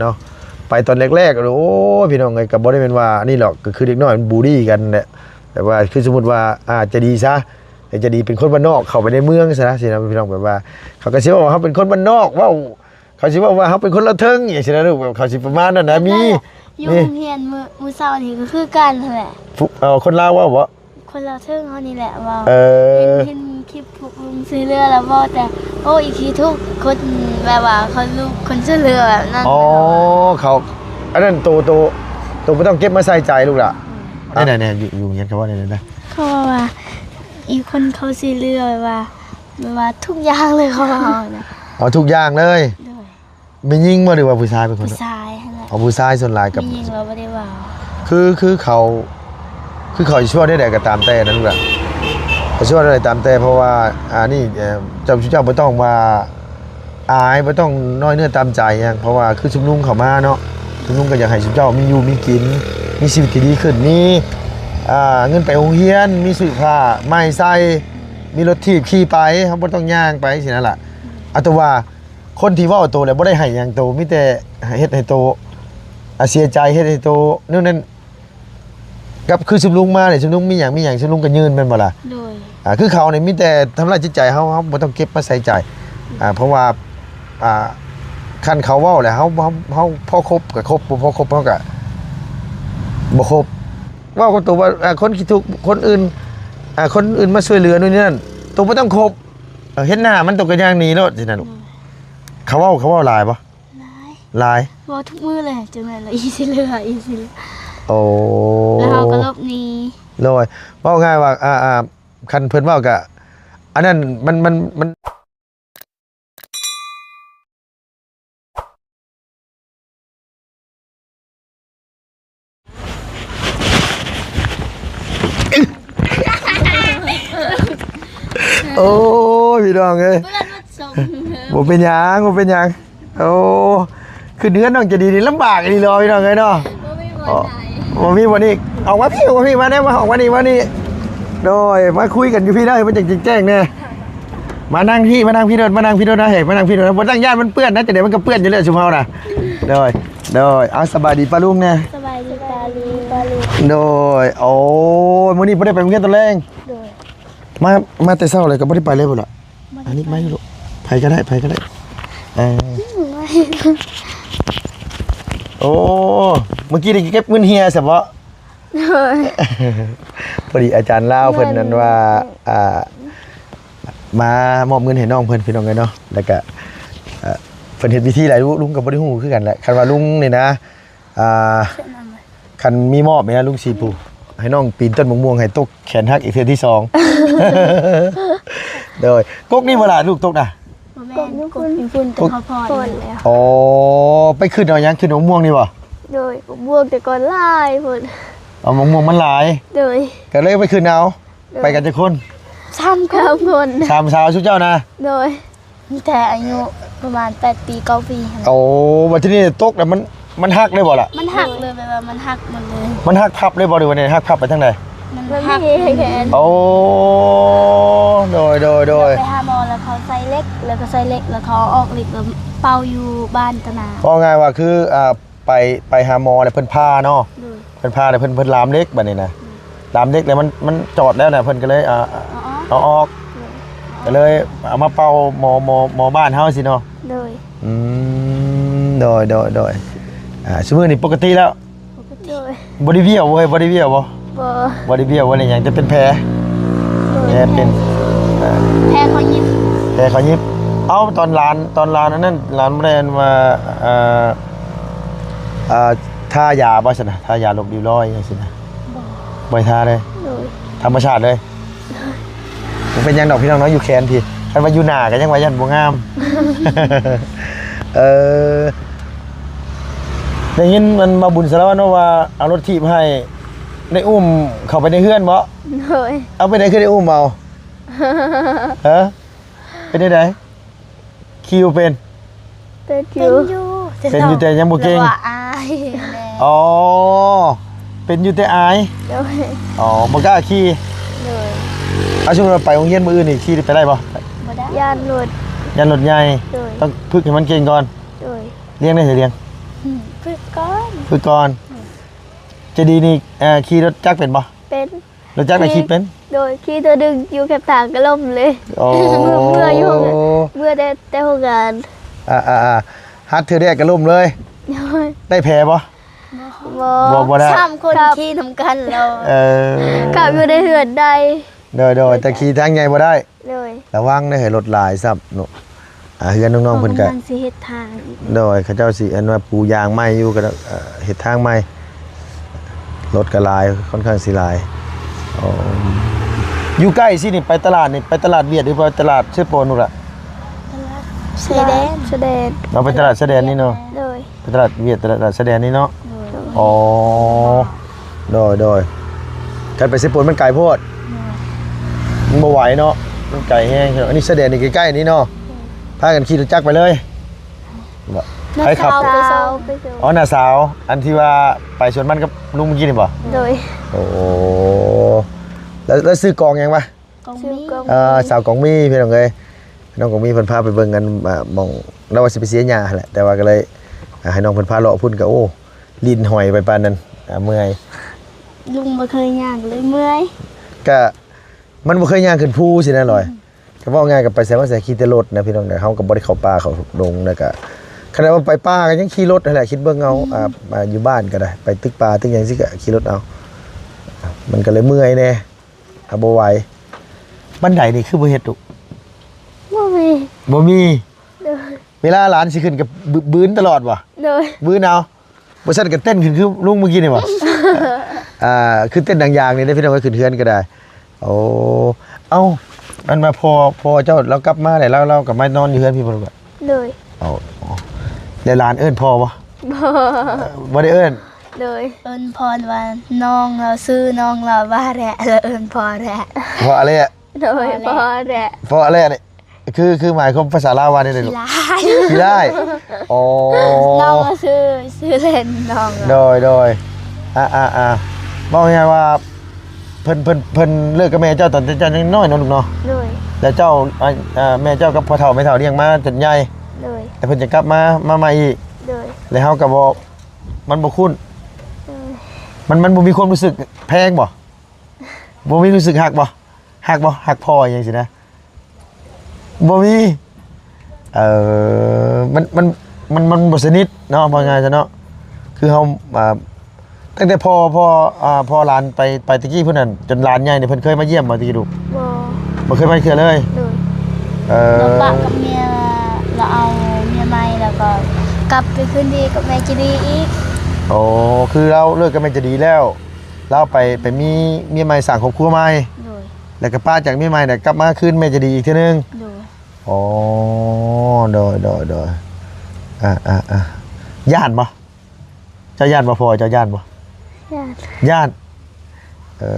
ເນາະ ໄປຕອນແລກໆ ໂອ້ຍ ພີ່ນ້ອງເອີຍ ກໍບໍ່ໄດ້ແມ່ນວ່າອັນນີ້ດອກ ກໍຄືເດັກນ້ອຍມັນບູລີກັນແຫຼະ ແບບວ່າ ຄືສົມມຸດວ່າ ອາ ໃຈດີຊະ ໃຈດີເປັນຄົນບ້ານນອກ ເຂົ້າໄປໃນເມືອງຊັ້ນນະ ຊີ້ນະ ພີ່ນ້ອງ ແບບວ່າ ເຂົາກໍຊິເວົ້າວ່າເຮົາເປັນຄົນບ້ານນອກ ເວົ້າ ເຂົາຊິເວົ້າວ່າເຮົາເປັນຄົນລາວເທິງ ອີ່ຫຍັງຊີ້ນະ ເຂົາຊິປະມານນັ້ນນະ ມີ ຢູ່ໂຮງຮຽນມື້ ມື້ເຊົ້ານີ້ກໍຄືກັນຫັ້ນແຫຼະ ເອົາ ຄົນລາວເວົ້າບໍ? ຄົນລາວເທິງເຮົານີ້ແຫຼະເວົ້າ ເອີ ເຫັນ ເຫັນຄລິບພວກລຸງຊ່ວຍເຫຼືອລະເວົ້າແຕ່ ໂອ້ ອີກທີທຸກຄົນແບບວ່າເຂົາລູກຄົນຊ່ວຍເຫຼືອແບບນັ້ນ ອໍ ເຂົາ ອັນນັ້ນໂຕ ໂຕ ໂຕບໍ່ຕ້ອງເກັບມາໃສ່ໃຈລູກຫຼ້າ ອືມ ແນວໃດແນ່ ຢູ່ ຢູ່ໂຮງຮຽນເຂົາເວົ້າແນວໃດນະ? ເຂົາເວົ້າວ່າ ອີກຄົນເຂົາຊ່ວຍເຫຼືອແບບວ່າ ແບບວ່າທຸກຢ່າງເລີຍ ເຂົາເວົ້ານະ ອໍ ທຸກຢ່າງເລີຍ ໂດຍ ແມ່ຍິງບໍ່ ຫຼືວ່າຜູ້ຊາຍເປັນຄົນ? ຜູ້ຊາຍຫັ້ນແຫຼະ ອໍ ຜູ້ຊາຍສ່ວນຫຼາຍກັບ ແມ່ຍິງລາວບໍ່ໄດ້ເວົ້າ ຄື ຄືເຂົາ ຄືເຂົາຊິເວົ້າແນວໃດກໍຕາມແຕ່ນັ້ນແຫຼະ ເຂົາຊິເວົ້າແນວໃດຕາມແຕ່ ເພາະວ່າ ອັນນີ້ ເຈົ້າ ເຈົ້າບໍ່ຕ້ອງວ່າອາຍ ບໍ່ຕ້ອງນ້ອຍເນື້ອຕ່ຳໃຈຫຍັງ ເພາະວ່າຄືຊຸມນຸມເຂົ້າມາເນາະ ຊຸມນຸມກໍຢາກໃຫ້ຊຸມເຈົ້າມີຢູ່ມີກິນ ມີຊີວິດທີ່ດີຂຶ້ນ ມີ ອ່າ ເງິນໄປໂຮງຮຽນ ມີຊື້ຜ້າໃໝ່ໃສ່ ມີລົດຖີບຂີ່ໄປ ເຮົາບໍ່ຕ້ອງຍ່າງໄປຊີ້ນະລະ ອາ ແຕ່ວ່າ ຄົນທີ່ເວົ້າໂຕແລ້ວບໍ່ໄດ້ໃຫ້ຫຍັງໂຕ ມີແຕ່ເຮັດໃຫ້ໂຕ ອາ ເສຍໃຈ ເຮັດໃຫ້ໂຕແນວນັ້ນ ກັບຄືຊຸມລຸງມານີ້ ຊຸມລຸງມີຫຍັງ ມີຫຍັງ ຊຸມລຸງກໍຍື່ນແມ່ນບໍ່ລະ? ໂດຍ ອາ ຄືເຂົານີ້ມີແຕ່ທຳລາຍຈິດໃຈເຮົາ ເຮົາບໍ່ຕ້ອງເກັບມາໃສ່ໃຈ ອາ ເພາະວ່າ ອາ ຄັນເຂົາເວົ້າແລ້ວ ເຮົາ ເຮົາ ເຮົາພໍຄົບກໍຄົບ ບໍ່ພໍຄົບເຮົາກໍບໍ່ຄົບ ເວົ້າກັບໂຕວ່າ ອາ ຄົນຂີ້ທຸກ ຄົນອື່ນ ອາ ຄົນອື່ນມາຊ່ວຍເຫຼືອໂນ່ນນີ້ນັ້ນ ໂຕບໍ່ຕ້ອງຄົບ ເອີ ເຫັນໜ້າມັນໂຕກໍຍ່າງໜີໂລດຊີ້ນະລູກ ອືມ ເຂົາເວົ້າ ເຂົາເວົ້າຫຼາຍບໍ່? ຫຼາຍ ຫຼາຍ ເວົ້າທຸກມື້ເລີຍ ຈົນວ່າອີ່ຊິເຫຼືອ ອີ່ຊິເຫຼືອ ໂອ້ ແລ້ວເຮົາກໍຫຼົບໜີ ໂດຍ ເວົ້າງ່າຍວ່າ ອ່າ ອ່າ ຄັນເພິ່ນເວົ້າກະ ອັນນັ້ນມັນ ມັນ ມັນ ໂອ້ຍ ພີ່ນ້ອງເອີຍ ເປື້ອນໝົດຊົງ ບໍ່ເປັນຫຍັງ ບໍ່ເປັນຫຍັງ ໂອ້ ຂຶ້ນເຮືອນນ້ອງໃຈດີນີ້ລຳບາກອີ່ຫຼີເນາະ ພີ່ນ້ອງເອີຍເນາະ ບໍ່ມີບ່ອນໃດ ບໍ່ມີບ່ອນອີກ ອອກມາພີ້ ອອກມາພີ້ ມາແນ່ ມາ ອອກມານີ້ ມານີ້ ໂດຍ ມາຄຸຍກັນຢູ່ພີ້ເດີ ມັນຈັ່ງແຈ້ງແນ່ ມານັ່ງພີ້ ມານັ່ງພີ້ໂດດ ມານັ່ງພີ້ໂດດນະ ເຮີ້ຍ ມານັ່ງພີ້ໂດດນະ ບໍ່ຕັ້ງຢ້ານມັນເປື້ອນນະ ຈັ່ງໃດມັນກໍເປື້ອນຢູ່ແລ້ວຊຸມເຮົານະ ໂດຍ ໂດຍ ເອົາ ສະບາຍດີປ້າລຸງແນ່ ສະບາຍດີປ້າລຸງ ປ້າລຸງ ໂດຍ ໂອ້ຍ ມື້ນີ້ບໍ່ໄດ້ໄປໂຮງຮຽນຕອນແລງ ໂດຍ ມາ ມາແຕ່ເຊົ້າເລີຍກໍບໍ່ໄດ້ໄປເລີຍບໍ່ລະ? ມາ ອັນນີ້ມາຢູ່ລູກ ໃຜກໍໄດ້ ໃຜກໍໄດ້ ເອີ ອືມ ໂອ້ ເມື່ອກີ້ໄດ້ເກັບເງິນເຮຍຊະເບາະ? ໂດຍ ພໍດີອາຈານລາວເພິ່ນນັ້ນວ່າ ອ່າ ມາມອບເງິນໃຫ້ນ້ອງເພິ່ນ ພີ່ນ້ອງເອີຍເນາະ ແລ້ວກະ ເອີ ເພິ່ນເຮັດພິທີຫຼາຍ ລຸງກໍບໍ່ໄດ້ຮູ້ຄືກັນແຫຼະ ຄັນວ່າລຸງນີ້ນະ ອ່າ ຄັນມີມອບນີ້ນະ ລຸງຊິປູ ໃຫ້ນ້ອງປີນຕົ້ນໝາກມ່ວງໃຫ້ຕົກແຂນຫັກອີກເທື່ອທີສອງ ໂດຍ ກົກນີ້ບໍ່ລະ ລູກຕົກນະ? ບໍ່ແມ່ນ ກົກຢູ່ພຸ້ນ ກົກຢູ່ພຸ້ນ ແຕ່ເຮົາພໍ້ນແລ້ວ ອໍ ໄປຂຶ້ນເອົາຫຍັງ ຂຶ້ນເອົາໝາກມ່ວງນີ້ບໍ່? ໂດຍ ໝາກມ່ວງແຕ່ກ່ອນຫຼາຍພຸ້ນ ເອົາ ໝາກມ່ວງມັນຫຼາຍ ໂດຍ ກໍເລີຍໄປຂຶ້ນເອົາ ໂດຍ ໄປກັນຈັກຄົນ? ສາມຄົນ ສາມຄົນ ສາມສາວຊຸມເຈົ້ານະ? ໂດຍ ມີແຕ່ອາຍຸປະມານແປດປີ ເກົ້າປີຫັ້ນແຫຼະ ໂອ້ ບັດທີນີ້ຕົກແລ້ວມັນ ມັນຫັກເລີຍບໍ່ລະ? ມັນຫັກເລີຍ ແບບວ່າມັນຫັກໝົດເລີຍ ມັນຫັກພັບເລີຍບໍ່ ຫຼືວ່າແນວໃດ ຫັກພັບໄປທາງໃດ? ມັນຫັກ ໂອ້ ໂດຍ ໂດຍ ໂດຍ ໄປຫາໝໍແລ້ວເຂົາໃສ່ເຫຼັກ ແລ້ວກໍໃສ່ເຫຼັກ ແລ້ວເຂົາເອົາອອກເຫຼັກ ແລ້ວເປົ່າຢູ່ບ້ານຕະໜາ ເວົ້າງ່າຍວ່າຄື ອ່າ ໄປ ໄປຫາໝໍແລ້ວເພິ່ນຜ່າເນາະ ໂດຍ ເພິ່ນຜ່າແລ້ວເພິ່ນ ເພິ່ນລາມເຫຼັກ ບັດນີ້ນະ ໂດຍ ລາມເຫຼັກແລ້ວມັນ ມັນຈອດແລ້ວນະ ເພິ່ນກໍເລີຍ ອ່າ ເອົາອອກ ເອົາອອກ ໂດຍ ກໍເລີຍເອົາມາເປົ່າໝໍ ໝໍ ໝໍບ້ານເຮົາຊີ້ເນາະ ໂດຍ ອືມ ໂດຍ ໂດຍ ໂດຍ ອ່າ ຊຸມື້ນີ້ປົກກະຕິແລ້ວ ໂດຍ ບໍ່ໄດ້ວຽວເວີຍ ບໍ່ໄດ້ວຽວບໍ່? ບໍ່ ບໍ່ໄດ້ວຽວບໍ່ໄດ້ຫຍັງ ແຕ່ເປັນແຜ ໂດຍ ແຜເປັນ ເອີ ແຜຂໍ້ຍິບ ແຜຂໍ້ຍິບ ເອົ້າ ຕອນຫຼານ ຕອນຫຼານອັນນັ້ນ ຫຼານບໍ່ໄດ້ອັນວ່າ ເອີ ເອີ ທາຢາບໍ່ຊັ້ນນະ ທາຢາລົບລິ້ວລອຍຫຍັງຊີ້ນະ? ບໍ່ ບໍ່ໄດ້ທາເລີຍ ໂດຍ ທຳມະຊາດເລີຍ ບໍ່ເປັນຫຍັງດອກພີ່ນ້ອງເນາະ ຢູ່ແຂນພີ້ ຄັນວ່າຢູ່ໜ້າກໍຍັງວ່າຢ້ານບໍ່ງາມ ເອີ ໄດ້ຍິນມັນມາບຸນສາລະວັນເນາະວ່າເອົາລົດຖີບໃຫ້ ໄດ້ອຸ້ມເຂົ້າໄປໃນເຮືອນບໍ່? ໂດຍ ເອົາ ເປັນໃດຄືໄດ້ອຸ້ມເອົາ? ຮະ ເປັນຈັ່ງໃດ? ຂີ່ບໍ່ເປັນ? ເປັນຢູ່ ເປັນຢູ່ ເປັນຢູ່ແຕ່ຍັງບໍ່ເກັ່ງ ແຕ່ວ່າອາຍແນ່ ອໍ ເປັນຢູ່ແຕ່ອາຍ ໂດຍ ອໍ ບໍ່ກ້າຂີ່ ໂດຍ ອາ ສົມມຸດວ່າໄປໂຮງຮຽນມື້ອື່ນນີ້ ຂີ່ໄປໄດ້ບໍ່? ບໍ່ໄດ້ ຢ້ານລົດ ຢ້ານລົດໃຫຍ່ ໂດຍ ຕ້ອງຝຶກໃຫ້ມັນເກັ່ງກ່ອນ ໂດຍ ລ້ຽງໄດ້ໃສລ້ຽງ? ຝຶກກ່ອນ ຝຶກກ່ອນ. ໃຈດີນີ້ ເອີ ຂີ່ລົດຈັກເປັນບໍ່? ເປັນ. ລົດຈັກນະຂີ່ເປັນ? ໂດຍ ຂີ່ເທື່ອໜຶ່ງຢູ່ແຄມທາງກໍລົ້ມເລີຍ. ໂອ້ ເມື່ອ ເມື່ອຢູ່ໂຮງງານ ເມື່ອແຕ່ ແຕ່ໂຮງງານ. ອ່າໆໆ ຫັດເທື່ອແລກກໍລົ້ມເລີຍ. ໂດຍ. ໄດ້ແຜບໍ່? ບໍ່ ບໍ່ ບໍ່ໄດ້. ສາມຄົນຂີ່ນຳກັນແລ້ວ. ເອີ ຂັບຢູ່ໃນເຮືອນໄດ້. ໂດຍໆ ແຕ່ຂີ່ທາງໃຫຍ່ບໍ່ໄດ້. ໂດຍ. ລະວັງເດີ ລົດຫຼາຍຊ້ຳເນາະ. ອ່າ ເຮືອນນ້ອງໆເພິ່ນກະ ເຂົາກຳລັງຊິເຮັດທາງອີກ. ໂດຍ ເຂົາເຈົ້າຊິອັນວ່າປູຢາງໃໝ່ຢູ່ ກໍເຮັດທາງໃໝ່. ລົດກໍຫຼາຍ ຄ່ອນຂ້າງຊິຫຼາຍ. ອໍ ຢູ່ໃກ້ຊີ້ນີ້ ໄປຕະຫຼາດນີ້ ໄປຕະຫຼາດຫວຽດ ຫຼືໄປຕະຫຼາດເຊໂປນພຸ້ນລະ? ຕະຫຼາດຊາຍແດນ. ຊາຍແດນ. ເອົາ ໄປຕະຫຼາດຊາຍແດນນີ້ເນາະ. ໂດຍ. ໄປຕະຫຼາດຫວຽດ ຕະຫຼາດຊາຍແດນນີ້ເນາະ. ໂດຍ. ອໍ ໂດຍໆ ຄັນໄປເຊໂປນມັນໄກໂພດ. ໂດຍ. ມັນບໍ່ໄຫວເນາະ ມັນໄກແຮງ. ອັນນີ້ຊາຍແດນນີ້ໃກ້ໆນີ້ເນາະ. ໂດຍ. ພາກັນຂີ່ລົດຈັກໄປເລີຍ. ໃຜຂັບ? ນ້າສາວໄປສົ່ງ. ອໍ ນ້າສາວ ອັນທີ່ວ່າໄປສວນມັນກັບລຸງມື້ກີ້ນີ້ບໍ່? ໂດຍ. ໂອ້ ແລ້ວ ແລ້ວຊື່ກອງຫຍັງວະ? ກອງມີ. ເອີ ສາວກອງມີ ພີ່ນ້ອງເອີຍ. ນ້ອງກອງມີເພິ່ນພາໄປເບິ່ງອັນ ອ່າ ໝ່ອງ ລາວວ່າຊິໄປເສຍຫຍ້າຫັ້ນແຫຼະ ແຕ່ວ່າກໍເລີຍ ອ່າ ໃຫ້ນ້ອງເພິ່ນພາເລາະພຸ້ນ ກໍ ໂອ້ ຫຼິ້ນຫອຍໄປປານນັ້ນ ອ່າ ເມື່ອຍ. ລຸງບໍ່ເຄີຍຍ່າງກໍເລີຍເມື່ອຍ. ກະ ມັນບໍ່ເຄີຍຍ່າງຂຶ້ນພູຊີ້ນະ ລອຍ. ອືມ. ກໍເວົ້າງ່າຍ ກໍໄປໃສມາໃສຂີ່ແຕ່ລົດນະ ພີ່ນ້ອງເອີຍ. ເຮົາກໍບໍ່ໄດ້ເຂົ້າປ່າເຂົ້າດົງ ແລ້ວກໍ ຂະໜາດວ່າໄປປ່າກໍຍັງຂີ່ລົດຫັ້ນແຫຼະ. ຄິດເບິ່ງເອົາ ອືມ ອ່າ ຢູ່ບ້ານກໍໄດ້ ໄປຕຶກປ່າຕຶກຫຍັງຊີ້ກໍຂີ່ລົດເອົາ. ມັນກໍເລີຍເມື່ອຍແດ່ ກໍບໍ່ໄຫວ. ບັນໄດນີ້ຄືບໍ່ເຮັດລູກ? ບໍ່ມີ. ບໍ່ມີ. ໂດຍ. ເວລາຫຼານຊິຂຶ້ນກໍບ- ບືນຕະຫຼອດບໍ່? ໂດຍ. ບືນເອົາ. ບໍ່ຊັ້ນກໍເຕັ້ນຂຶ້ນຄືລຸງມື້ກີ້ນີ້ບໍ່? ອ່າ ຄືເຕັ້ນໜັງຢາງນີ້ເດ້ ພີ່ນ້ອງເອີຍ ຂຶ້ນເຮືອນກໍໄດ້. ໂອ້ ເອົ້າ ອັນວ່າພໍ່ ພໍ່ເຈົ້າລາວກັບມາແລ້ວ ລາວ ລາວກໍມານອນຢູ່ເຮືອນພີ່ບໍ່ລູກ? ໂດຍ. ໂອ້ ແລ້ວຫຼານເອີ້ນພໍ່ບໍ່? ບໍ່. ບໍ່ໄດ້ເອີ້ນ? ໂດຍ. ເອີ້ນພໍ່ວ່ານ້ອງລາວ ຊື່ນ້ອງລາວວ່າແຫຼະ ແລ້ວເອີ້ນພໍ່ແຫຼະ. ພໍ່ແຫຼະ. ໂດຍ ພໍ່ແຫຼະ. ພໍ່ແຫຼະນີ້ ຄື ຄືໝາຍຄວາມພາສາລາວວ່າແນວໃດລູກ? ຂີ້ລ້າຍ. ຂີ້ລ້າຍ. ອໍ ນ້ອງຊື່ ຊື່ເລ່ນນ້ອງ. ໂດຍ ໂດຍ. ອ່າ ອ່າ ອ່າ ເວົ້າງ່າຍໆວ່າ ເພິ່ນ ເພິ່ນ ເພິ່ນເລີກກັບແມ່ເຈົ້າຕອນເຈົ້າຍັງນ້ອຍເນາະລູກເນາະ. ໂດຍ. ແລ້ວເຈົ້າ ອ່າ ແມ່ເຈົ້າກັບພໍ່ເຖົ້າແມ່ເຖົ້າລ້ຽງມາຈົນໃຫຍ່. ໂດຍ. ແລ້ວເພິ່ນຈະກັບມາ ມາໃໝ່ອີກ. ໂດຍ. ແລ້ວເຮົາກໍບໍ່ ມັນບໍ່ຄຸ້ນ. ໂດຍ. ມັນ ມັນບໍ່ມີຄວາມຮູ້ສຶກແພງບໍ່? ບໍ່ມີຮູ້ສຶກຮັກບໍ່? ຮັກບໍ່? ຮັກພໍ່ຫຍັງຊີ້ນະ? ບໍ່ມີ. ເອີ ມັນ ມັນ ມັນ ມັນບໍ່ສະໜິດເນາະ ເວົ້າງ່າຍຊະເນາະ. ຄືເຮົາ ອ່າ ຕັ້ງແຕ່ພໍ່ ພໍ່ ອ່າ ພໍ່ຫຼານໄປ ໄປແຕ່ກີ້ພຸ້ນນັ້ນ ຈົນຫຼານໃຫຍ່ນີ້ ເພິ່ນເຄີຍມາຢ້ຽມບໍ່ແຕ່ກີ້ລູກ? ບໍ່. ບໍ່ເຄີຍມາເທື່ອເລີຍ? ໂດຍ. ເອີ ລາວປະກັບເມຍ ລາວເອົາເມຍໃໝ່ ແລ້ວກໍກັບໄປຄືນດີກັບແມ່ຈະດີອີກ. ໂອ້ ຄືລາວເລີກກັບແມ່ຈະດີແລ້ວ ລາວໄປ ໄປມີເມຍໃໝ່ ສ້າງຄອບຄົວໃໝ່. ໂດຍ. ແລ້ວກໍປະຈາກເມຍໃໝ່ ແລ້ວກັບມາຄືນແມ່ຈະດີອີກເທື່ອໜຶ່ງ. ໂດຍ. ອໍ ໂດຍ ໂດຍ ໂດຍ. ອ່າ ອ່າ ອ່າ ຢ້ານບໍ່? ເຈົ້າຢ້ານບໍ່? ພໍ່ເຈົ້າຢ້ານບໍ່? ຢ້ານ. ຢ້ານ. ເອີ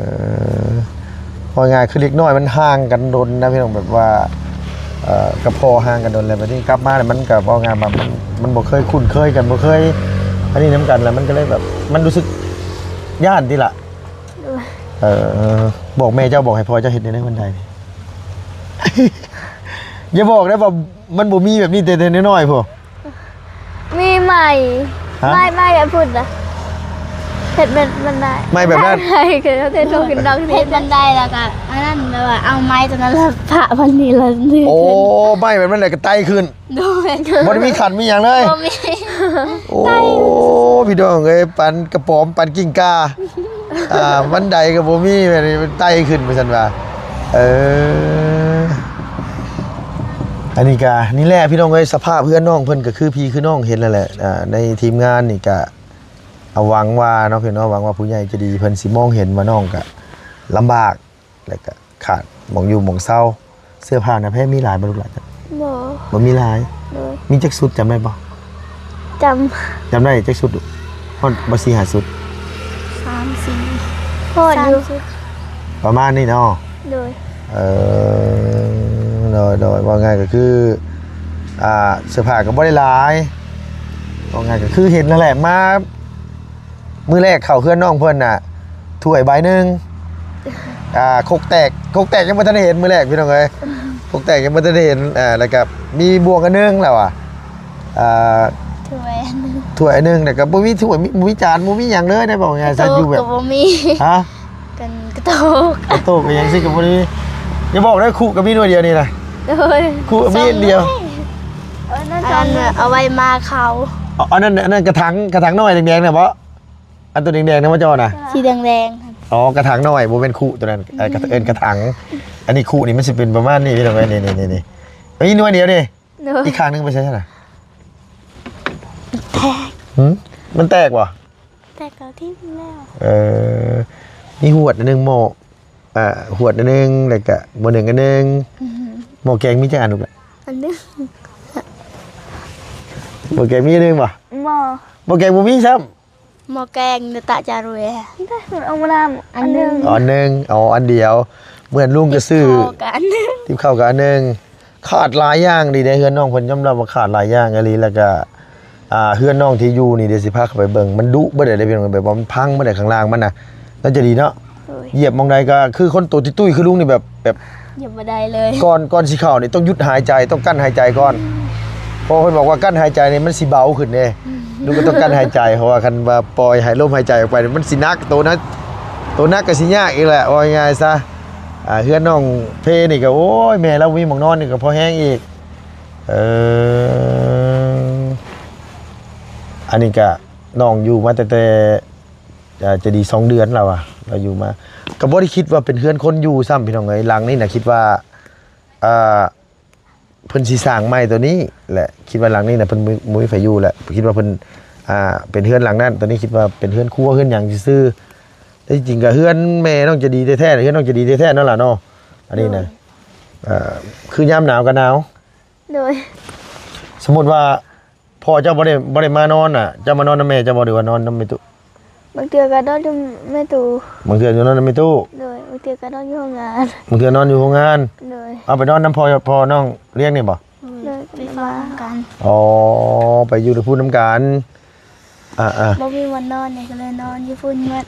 ເວົ້າງ່າຍຄືເດັກນ້ອຍມັນຫ່າງກັນດົນນະພີ່ນ້ອງ ແບບວ່າ ເອີ ກັບພໍ່ຫ່າງກັນດົນ ແລ້ວບາດນີ້ກັບມາແລ້ວມັນກໍເວົ້າງ່າຍວ່າມັນ ມັນບໍ່ເຄີຍຄຸ້ນເຄີຍກັນ ບໍ່ເຄີຍອັນນີ້ນຳກັນ ແລ້ວມັນກໍເລີຍແບບ ມັນຮູ້ສຶກຢ້ານຕິລະ. ໂດຍ. ເອີ ບອກແມ່ເຈົ້າ ບອກໃຫ້ພໍ່ເຈົ້າເຮັດແນວໃດບັນໄດນີ້? ຢ່າບອກໄດ້ວ່າມັນບໍ່ມີແບບນີ້ແຕ່ ແຕ່ນ້ອຍໆພຸ້ນ. ມີໃໝ່. ຮະ? ໃໝ່ ໃໝ່ແບບພຸ້ນນະ ເຮັດແບບນັ້ນໄດ້. ໃໝ່ແບບນັ້ນ. ໃໝ່ຄືເຮັດໂຕຂຶ້ນນອກ ເຮັດບັນໄດແລ້ວກໍອັນນັ້ນ ແບບວ່າເອົາໄມ້ຕົວນັ້ນລະປະມັນນີ້ລະ. ໂອ້ ໃໝ່ແບບນັ້ນແຫຼະກໍໄຕ່ຂຶ້ນ. ໂດຍ. ບໍ່ໄດ້ມີຂັນມີຫຍັງເລີຍ? ບໍ່ມີ. ໂອ້ ພີ່ນ້ອງເອີຍ ປານກະປອມ ປານກິ່ງກ່າ. ອ່າ ບັນໄດກໍບໍ່ມີ ແບບນີ້ໄຕ່ຂຶ້ນວ່າຊັ້ນວ່າ. ເອີ ອັນນີ້ກະນີ້ແຫຼະພີ່ນ້ອງເອີຍ ສະພາບເຮືອນນ້ອງເພິ່ນກໍຄືພີ່ຄືນ້ອງເຫັນນັ້ນແຫຼະ. ອ່າ ໃນທີມງານນີ້ກະ ເອົາ ຫວັງວ່າເນາະພີ່ນ້ອງ ຫວັງວ່າຜູ້ໃຫຍ່ໃຈດີເພິ່ນຊິມອງເຫັນວ່ານ້ອງກໍລຳບາກ ແລ້ວກໍຂາດໝ່ອງຢູ່ໝ່ອງເຊົາ. ເສື້ອຜ້າໜ້າແພມີຫຼາຍບໍ່ລູກຫຼານ? ບໍ່. ບໍ່ມີຫຼາຍ. ໂດຍ. ມີຈັກຊຸດ ຈຳໄດ້ບໍ່? ຈຳ ຈຳໄດ້ຈັກຊຸດ? ຮອດບໍ່ສີ່ຫ້າຊຸດ? ສາມສີ່ ຮອດຢູ່ ປະມານນີ້ເນາະ. ໂດຍ. ເອີ ໂດຍ ໂດຍ ເວົ້າງ່າຍກໍຄື ອ່າ ເສື້ອຜ້າກໍບໍ່ໄດ້ຫຼາຍ ເວົ້າງ່າຍກໍຄືເຫັນນັ້ນແຫຼະ ມາ ມື້ແລກເຂົ້າເຮືອນນ້ອງເພິ່ນນະ ຖ້ວຍໃບໜຶ່ງ ອ່າ ຄົກແຕກ ຄົກແຕກຍັງບໍ່ທັນໄດ້ເຫັນມື້ແລກພີ່ນ້ອງເອີຍ ຄົກແຕກຍັງບໍ່ທັນໄດ້ເຫັນ. ອ່າ ແລ້ວກໍມີບ່ວງອັນໜຶ່ງແລ້ວວ່າ ອ່າ ຖ້ວຍອັນໜຶ່ງ ຖ້ວຍອັນໜຶ່ງ ແລ້ວກໍບໍ່ມີຖ້ວຍ ມີ ບໍ່ມີຈານ ບໍ່ມີຫຍັງເລີຍ ໄດ້ບອກຫຍັງ ກະ ໃສ່ ໂຕກ ຢູ່ແບບ ກໍບໍ່ມີ. ຮະ? ເປັນກະໂຕກ ກະໂຕກກໍຍັງຊິກໍບໍ່ໄດ້ມີ. ຢ່າບອກເດີ ຄຸກໍມີໜ່ວຍດຽວນີ້ນະ. ໂດຍ ຄຸມີອັນດຽວ. ອັນນັ້ນ ອັນນັ້ນເອົາໄວ້ມາເຂົ້າ. ອໍ ອັນນັ້ນ ອັນນັ້ນກະຖັງ ກະຖັງນ້ອຍແດງໆນະບໍ? ອັນໂຕແດງໆນະ ມາເຈົ້ານະ ສີແດງໆ. ອໍ ກະຖັງນ້ອຍ ບໍ່ແມ່ນຄຸໂຕນັ້ນ ເອີ້ນກະ ເອີ້ນກະຖັງ. ອັນນີ້ຄຸນີ້ມັນຊິເປັນປະມານນີ້ ພີ່ນ້ອງເອີຍ ນີ້ໆໆ ມີໜ່ວຍດຽວນີ້. ໂດຍ ອີກຂ້າງໜຶ່ງໄປໃສຊັ້ນນະ? ແຕກ. ຫື? ມັນແຕກບໍ່? ແຕກກໍຖິ້ມແລ້ວ. ເອີ ມີຫວດອັນໜຶ່ງ ໝໍ້ ອ່າ ຫວດອັນໜຶ່ງ ແລ້ວກະໝໍ້ໜຶ່ງອັນໜຶ່ງ. ອື ໝໍ້ແກງມີຈັກອັນລູກລະ? ອັນໜຶ່ງ. ໝໍ້ແກງມີອັນໜຶ່ງບໍ່? ບໍ່ ໝໍ້ແກງບໍ່ມີຊ້ຳ. ໝໍ້ແກງ ນະຕະຈາຣວຍ ອາ ອັນໜຶ່ງ. ອໍ ອັນໜຶ່ງ ອໍ ອັນດຽວ. ເໝືອນລຸງກໍຊື້ ຕິບເຂົ້າກໍອັນໜຶ່ງ ຕິບເຂົ້າກໍອັນໜຶ່ງ. ຂາດຫຼາຍຢ່າງດີເດ້ ເຮືອນນ້ອງເພິ່ນຍອມຮັບວ່າຂາດຫຼາຍຢ່າງອີ່ຫຼີ. ແລ້ວກໍ ອ່າ ເຮືອນນ້ອງທີ່ຢູ່ນີ້ ດຽວຊິພາເຂົ້າໄປເບິ່ງ ມັນດຸເບິດເດ້ພີ່ນ້ອງ ແບບວ່າມັນພັງເບິດເດ້ ຂ້າງລ່າງມັນນະ. ໜ້າຈະດີເນາະ. ໂດຍ ຢຽບໝ່ອງໃດກໍຄືຄົນໂຕຕຸ້ຍໆຄືລຸງນີ້ ແບບ ແບບ ຢຽບບໍ່ໄດ້ເລີຍ. ກ່ອນ ກ່ອນຊິເຂົ້ານີ້ຕ້ອງຢຸດຫາຍໃຈ ຕ້ອງກັ້ນຫາຍໃຈກ່ອນ. ເພາະເພິ່ນບອກວ່າກັ້ນຫາຍໃຈນີ້ມັນຊິເບົາຂຶ້ນເດ້. ອືມ ລຸງກໍຕ້ອງກັ້ນຫາຍໃຈ ເພາະວ່າຄັນວ່າປ່ອຍໃຫ້ລົມຫາຍໃຈອອກໄປນີ້ມັນຊິໜັກ ໂຕໜັກ ໂຕໜັກກໍຊິຍາກອີກແຫຼະ ເວົ້າງ່າຍໆຊະ. ອ່າ ເຮືອນນ້ອງເພນີ້ກໍ ໂອ້ຍ ແມ່ລາວບໍ່ມີໝ່ອງນອນນີ້ກໍພໍແຮງອີກ. ເອີ ອັນນີ້ກໍນ້ອງຢູ່ມາຕັ້ງແຕ່ ອ່າ ຈະດີສອງເດືອນແລ້ວວ່າ ລາວຢູ່ມາ ກໍບໍ່ໄດ້ຄິດວ່າເປັນເຮືອນຄົນຢູ່ຊ້ຳ ພີ່ນ້ອງເອີຍ. ຫຼັງນີ້ນະ ຄິດວ່າ ອ່າ ເພິ່ນຊິສ້າງໃໝ່ໂຕນີ້ແຫຼະ ຄິດວ່າຫຼັງນີ້ນະ ເພິ່ນບໍ່ ບໍ່ມີໃຜຢູ່ແຫຼະ ຄິດວ່າເພິ່ນ ອ່າ ເປັນເຮືອນຫຼັງນັ້ນ ໂຕນີ້ຄິດວ່າເປັນເຮືອນຄົວເຮືອນຫຍັງຊື່ໆ. ແຕ່ທີ່ຈິງກໍເຮືອນແມ່ນ້ອງໃຈດີແທ້ໆ ເຮືອນນ້ອງໃຈດີແທ້ໆນັ້ນລະເນາະ ອັນນີ້ນະ. ໂດຍ ເອີ ຄືຍາມໜາວກໍໜາວ. ໂດຍ ສົມມຸດວ່າ ພໍ່ເຈົ້າບໍ່ໄດ້ ບໍ່ໄດ້ມານອນນະ ເຈົ້າມານອນນຳແມ່ເຈົ້າບໍ່ ຫຼືວ່ານອນນຳແມ່ຕູ້? ບາງເທື່ອກໍນອນຢູ່ແມ່ຕູ້. ບາງເທື່ອຢູ່ນອນນຳແມ່ຕູ້. ໂດຍ ບາງເທື່ອກໍນອນຢູ່ໂຮງງານ. ບາງເທື່ອນອນຢູ່ໂຮງງານ. ໂດຍ ເອົາໄປນອນນຳພໍ່ ພໍ່ນ້ອງລ້ຽງນີ້ບໍ່? ໂດຍ ໄປເຝົ້ານຳກັນ. ອໍ ໄປຢູ່ນຳພຸ້ນນຳກັນ. ອ່າໆ ບໍ່ມີບ່ອນນອນນີ້ ກໍເລີຍນອນຢູ່ພຸ້ນໝົດ.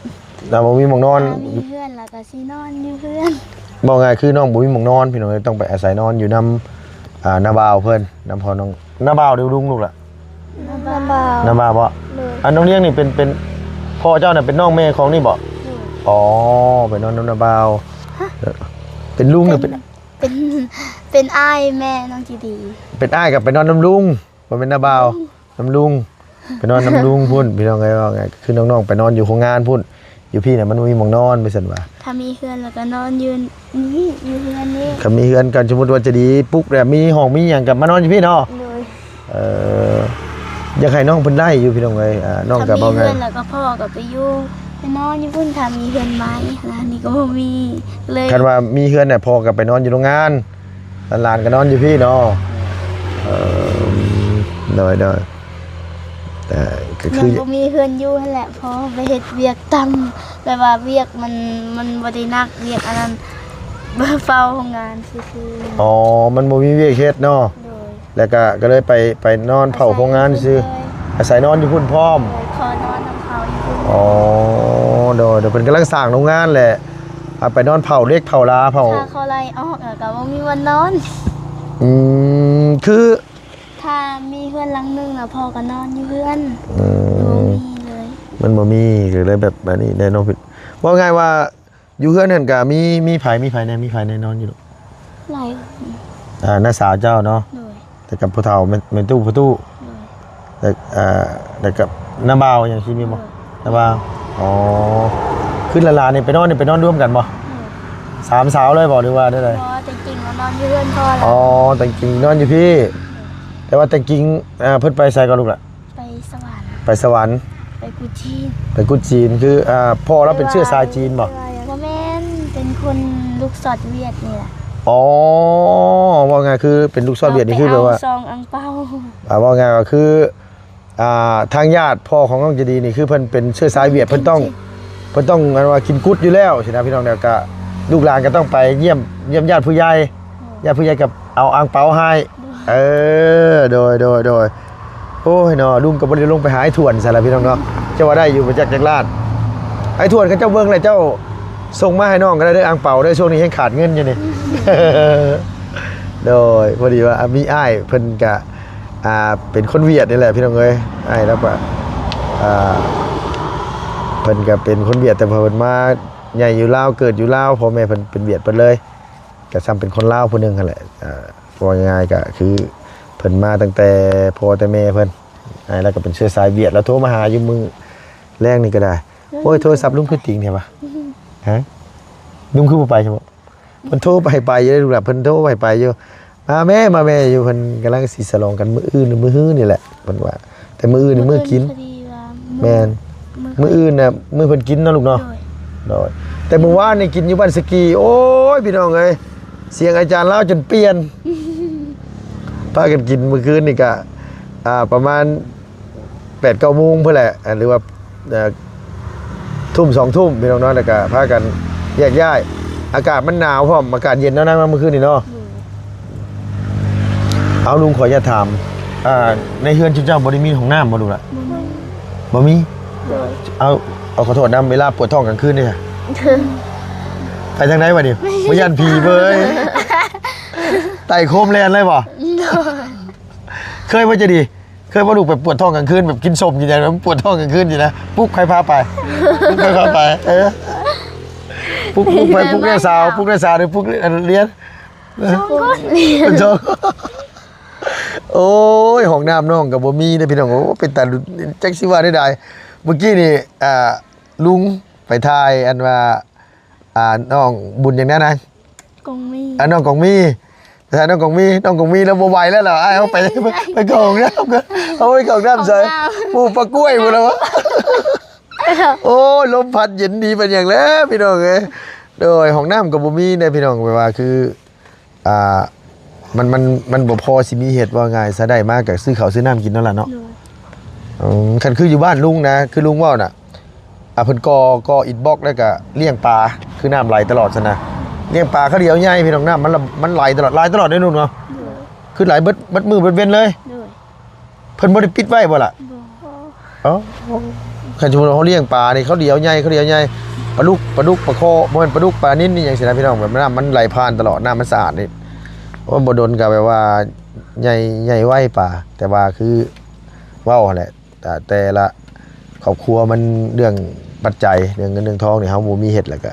ລາວບໍ່ມີໝ່ອງນອນ. ຖ້າມີເຮືອນລະກໍຊິນອນຢູ່ເຮືອນ. ເວົ້າງ່າຍຄືນ້ອງບໍ່ມີໝ່ອງນອນ ພີ່ນ້ອງເອີຍ ຕ້ອງໄປອາໄສນອນຢູ່ນຳ ອ່າ ນ້າບ່າວເພິ່ນ ນຳພໍ່ນ້ອງ ນ້າບ່າວ ຫຼື ລຸງ ລູກລະ? ນ້າບ່າວ. ນ້າບ່າວບໍ? ໂດຍ ອັນນ້ອງລ້ຽງນີ້ເປັນ ເປັນ ພໍ່ເຈົ້ານະເປັນນ້ອງແມ່ຂອງນີ້ບໍ? ໂດຍ ອໍ ໄປນອນນຳນ້າບ່າວ. ເປັນລຸງ ຫຼື ເປັນ ເປັນ ເປັນອ້າຍແມ່ນ້ອງຈີດີ. ເປັນອ້າຍກໍໄປນອນນຳລຸງ ບໍ່ແມ່ນນ້າບ່າວ. ອືມ ນຳລຸງ ໄປນອນນຳລຸງພຸ້ນ ພີ່ນ້ອງເອີຍ. ເວົ້າງ່າຍຄືນ້ອງໆໄປນອນຢູ່ໂຮງງານພຸ້ນ ຢູ່ພີ້ນະມັນບໍ່ມີໝ່ອງນອນ ວ່າຊັ້ນວ່າ. ຖ້າມີເຮືອນລະກໍນອນຢູ່ນີ້ ຢູ່ເຮືອນນີ້. ຄັນມີເຮືອນກໍສົມມຸດວ່າຈະດີປຸກແລ້ວ ມີຫ້ອງມີຫຍັງກໍມານອນຢູ່ພີ້ເນາະ. ໂດຍ ເອີ ຢາກໃຫ້ນ້ອງເພິ່ນໄດ້ຢູ່ ພີ່ນ້ອງເອີຍ. ອ່າ ນ້ອງກໍເວົ້າງ່າຍ ຖ້າມີເຮືອນລະກໍພໍ່ກໍໄປຢູ່ ໄປນອນຢູ່ພຸ້ນ. ຖ້າມີເຮືອນໃໝ່ນະ ນີ້ກໍບໍ່ມີເລີຍ. ຄັນວ່າມີເຮືອນນະ ພໍ່ກໍໄປນອນຢູ່ໂຮງງານ ຫຼານໆກໍນອນຢູ່ພີ້ເນາະ. ເອີ ໂດຍໆ ແຕ່ກໍຄືຍັງບໍ່ມີເຮືອນຢູ່ຫັ້ນແຫຼະ ພໍໄປເຮັດວຽກຕາມ ແບບວ່າວຽກມັນ ມັນບໍ່ໄດ້ໜັກ ວຽກອັນນັ້ນ ເຝົ້າໂຮງງານຊື່ໆ. ອໍ ມັນບໍ່ມີວຽກເຮັດເນາະ. ໂດຍ ແລ້ວກໍ ກໍເລີຍໄປ ໄປນອນເຝົ້າໂຮງງານຊື່ ອາໄສນອນຢູ່ພຸ້ນພ້ອມ. ໂດຍ ຂໍນອນນຳເຂົາຢູ່ພຸ້ນ. ອໍ ໂດຍໆ ເພິ່ນກຳລັງສ້າງໂຮງງານແຫຼະ ອາ ໄປນອນເຝົ້າເຫຼັກເຝົ້າລາເຝົ້າ. ຖ້າເຂົາໄລ່ອອກ ແລ້ວກໍບໍ່ມີບ່ອນນອນ. ອືມ ຄື ຖ້າມີເຮືອນຫຼັງໜຶ່ງລະ ພໍ່ກໍນອນຢູ່ເຮືອນ. ອືມ ບໍ່ມີເລີຍ ມັນບໍ່ມີ ກໍເລີຍແບບອັນນີ້ແຫຼະເນາະ. ເວົ້າງ່າຍວ່າ ຢູ່ເຮືອນນັ້ນກະມີ ມີໃຜ ມີໃຜແດ່ ມີໃຜແດ່ນອນຢູ່? ຫຼາຍຄົນ. ອ່າ ນ້າສາວເຈົ້າເນາະ. ໂດຍ ແລ້ວກັບຜູ້ເຖົ້າ ແມ່ ແມ່ຕູ້ ພໍ່ຕູ້. ໂດຍ ແລ້ວ ອ່າ ແລ້ວກັບນ້າບ່າວຫຍັງຊີ້ແມ່ນບໍ່? ໂດຍ ນ້າບ່າວ. ອໍ ຄືຫຼານໆນີ້ໄປນອນນີ້ ໄປນອນລວມກັນບໍ່? ໂດຍ ສາມສາວເລີຍບໍ່ ຫຼືວ່າແນວໃດ? ບໍ່ ແຕ່ຈິງນອນຢູ່ເຮືອນພໍ່ລະ. ອໍ ແຕ່ຈິງນອນຢູ່ພີ້ ແຕ່ວ່າແຕ່ຈິງ ອ່າ ເພິ່ນໄປໃສກໍລູກລະ? ໄປສະຫວັນ. ໄປສະຫວັນ ໄປກຸດຈີນ. ໄປກຸດຈີນ ຄື ອ່າ ພໍ່ລາວເປັນເຊື້ອສາຍຈີນບໍ່? ບໍ່ແມ່ນ ເປັນຄົນລູກຊອດຫວຽດນີ້ລະ. ອໍ ເວົ້າງ່າຍຄືເປັນລູກຊອດຫວຽດນີ້ ຄືແບບວ່າ ຊອງອັງເປົາ. ອ່າ ເວົ້າງ່າຍກໍຄື ອ່າ ທາງຍາດພໍ່ຂອງນ້ອງໃຈດີນີ້ ຄືເພິ່ນເປັນເຊື້ອສາຍຫວຽດ ເພິ່ນຕ້ອງ ເພິ່ນຕ້ອງ ອັນວ່າກິນກຸດຢູ່ແລ້ວຊີ້ນະ ພີ່ນ້ອງ. ແລ້ວກະລູກຫຼານກໍຕ້ອງໄປຢ້ຽມ ຢ້ຽມຍາດຜູ້ໃຫຍ່ ຍາດຜູ້ໃຫຍ່ກໍເອົາອັງເປົາໃຫ້. ເອີ ໂດຍ ໂດຍ ໂດຍ. ໂອ້ຍເນາະ ລຸງກໍບໍ່ໄດ້ລົງໄປຫາອ້າຍທວນໃສລະ ພີ່ນ້ອງເນາະ. ເຈົ້າວ່າໄດ້ຢູ່ບໍ່ຈັກຈັກລ້ານ. ອ້າຍທວນ ຄັນເຈົ້າເບິ່ງແລ້ວ ເຈົ້າສົ່ງມາໃຫ້ນ້ອງກໍໄດ້ເດີ ອັງເປົາເດີ ຊ່ວງນີ້ແຮ່ງຂາດເງິນຢູ່ນີ້. ໂດຍ ພໍດີວ່າ ອ່າ ມີອ້າຍເພິ່ນກະ ອ່າ ເປັນຄົນຫວຽດນີ້ແຫຼະພີ່ນ້ອງເອີຍ. ອ້າຍລາວກໍ ອ່າ ເພິ່ນກໍເປັນຄົນຫວຽດ ແຕ່ເພິ່ນມາໃຫຍ່ຢູ່ລາວ ເກີດຢູ່ລາວ ພໍ່ແມ່ເພິ່ນເປັນຫວຽດເບິດເລີຍ ກໍຊ່ຳເປັນຄົນລາວຜູ້ໜຶ່ງຫັ້ນແຫຼະ. ອ່າ ເວົ້າງ່າຍໆ ກໍຄືເພິ່ນມາຕັ້ງແຕ່ພໍ່ແຕ່ແມ່ເພິ່ນ. ອ້າຍລາວກໍເປັນເຊື້ອສາຍຫວຽດ ລາວໂທມາຫາຢູ່ມື້ແລງນີ້ກໍໄດ້. ໂອ້ຍ ໂທລະສັບລຸງຄືຕິງແທ້ວະ? ຮະ? ລຸງຄືບໍ່ໄປຊັ້ນບໍ? ເພິ່ນໂທໄປ ໄປຢູ່ເດ້ລູກຫຼານ ເພິ່ນໂທໄປ ໄປຢູ່ ມາແມ່ ມາແມ່ຢູ່. ເພິ່ນກຳລັງຊິສະຫຼອງກັນມື້ອື່ນ ມື້ຮືນີ້ແຫຼະ ເພິ່ນວ່າ ແຕ່ມື້ອື່ນນີ້ມື້ກິນ. ມື້ອື່ນພໍດີວ່າ ແມ່ນ ມື້ ມື້ອື່ນນະ ມື້ເພິ່ນກິນເນາະລູກເນາະ. ໂດຍ ໂດຍ ແຕ່ມື້ວານນີ້ກິນຢູ່ບ້ານສະກີ. ໂອ້ຍ ພີ່ນ້ອງເອີຍ ສຽງອາຈານລາວຈົນປ່ຽນ ພາກັນກິນມື້ຄືນນີ້ກະ ອ່າ ປະມານ ແປດເກົ້າໂມງພຸ້ນແຫຼະ ອ່າ ຫຼືວ່າ ເອີ ທຸ່ມສອງທຸ່ມພີ່ນ້ອງເນາະ ແລ້ວກະພາກັນແຍກຍ້າຍ. ອາກາດມັນໜາວພ້ອມ ອາກາດເຢັນເນາະນາງເນາະ ມື້ຄືນນີ້ເນາະ. ໂດຍ ເອົາ ລຸງຂໍອະນຸຍາດຖາມ ອ່າ ໃນເຮືອນເຈົ້າບໍ່ໄດ້ມີຫ້ອງນ້ຳບໍ່ລູກລະ? ບໍ່ມີ ບໍ່ມີ. ໂດຍ ເອົາ ເອົາ ຂໍໂທດນຳ ເວລາປວດທ້ອງກາງຄືນເດ ໄປທາງໃດບັດນີ້? ບໍ່ຢ້ານຜີເວີຍ ໄຕ່ໂຄມແລ່ນເລີຍບໍ່? ໂດຍ ເຄີຍບໍ່ ໃຈດີ? ເຄີຍບໍ່ລູກ ໄປປວດທ້ອງກາງຄືນ ແບບກິນສົ້ມກິນຫຍັງແລ້ວປວດທ້ອງກາງຄືນຊີ້ນະ ປຸກໃຜພາໄປ? ປຸກໃຜພາໄປ? ເອີ ປຸກ ປຸກໃຜ? ປຸກນ້າສາວ ປຸກນ້າສາວ ຫຼືປຸກອັນລຽນ? ສອງຄົນ ສອງຄົນ. ໂອ້ຍ ຫ້ອງນ້ຳນ້ອງກໍບໍ່ມີເດ້ພີ່ນ້ອງ. ໂອ້ ເປັນຕາ ຈັກຊິວ່າແນວໃດ. ມື້ກີ້ນີ້ ອ່າ ລຸງໄປຖ່າຍ ອັນວ່າ ອ່າ ນ້ອງບຸນຫຍັງນະນາງ? ກອງມີ ອ່າ ນ້ອງກອງມີ ໄປຖ່າຍນ້ອງກອງມີ ນ້ອງກອງມີແລ້ວບໍ່ໄຫວແລ້ວ ລາວ ອ້າຍ ເຮົາໄປ ໄປເຂົ້າຫ້ອງນ້ຳກ່ອນ ເຮົາໄປເຂົ້າຫ້ອງນ້ຳໃສ? ໂອ້ ປາກ້ວຍພຸ້ນລະວະ. ໂອ້ຍ ລົມພັດເຢັນດີປານຫຍັງແລ້ວພີ່ນ້ອງເອີຍ. ໂດຍ ຫ້ອງນ້ຳກໍບໍ່ມີເດ້ພີ່ນ້ອງ ແບບວ່າຄື ອ່າ ມັນ ມັນ ມັນບໍ່ພໍຊິມີເຮັດ ເວົ້າງ່າຍຊະ ໄດ້ມາກໍຊື້ເຂົ້າຊື້ນ້ຳກິນເນາະຫຼານເນາະ. ໂດຍ ອືມ ຄັນຄືຢູ່ບ້ານລຸງນະ ຄືລຸງເວົ້ານະ ອ່າ ເພິ່ນກໍ່ ກໍ່ອິດບລັອກ ແລ້ວກໍລ້ຽງປາ ຄືນ້ຳໄຫຼຕະຫຼອດຊັ້ນນະ. ລ້ຽງປາ ເຂົາດຽວໃຫຍ່ພີ່ນ້ອງ ນ້ຳມັນ ມັນໄຫຼຕະຫຼອດ ໄຫຼຕະຫຼອດເດ້ລຸງເນາະ. ໂດຍ ຄືໄຫຼເບິດ ເບິດມື້ເບິດເວັນເລີຍ. ໂດຍ ເພິ່ນບໍ່ໄດ້ປິດໄວ້ບໍ່ລະ? ບໍ່ ອໍ ຄັນສົມມຸດເຮົາລ້ຽງປານີ້ ເຂົາດຽວໃຫຍ່ ເຂົາດຽວໃຫຍ່ ປາດຸກ ປາດຸກ ປາຄໍ່ ບໍ່ແມ່ນປາດຸກ ປານິນ ອີ່ຫຍັງຊີ້ນະພີ່ນ້ອງ ແບບນ້ຳມັນໄຫຼຜ່ານຕະຫຼອດ ນ້ຳມັນສະອາດນີ້. ໂອ້ຍ ບໍ່ດົນກໍແບບວ່າໃຫຍ່ ໃຫຍ່ໄວປາ ແຕ່ວ່າຄືເວົ້າຫັ້ນແຫຼະ ແຕ່ ແຕ່ລະຄອບຄົວມັນເລື່ອງປັດໄຈ ເລື່ອງເງິນເລື່ອງທອງນີ້ ເຮົາບໍ່ມີເຮັດ ແລ້ວກໍ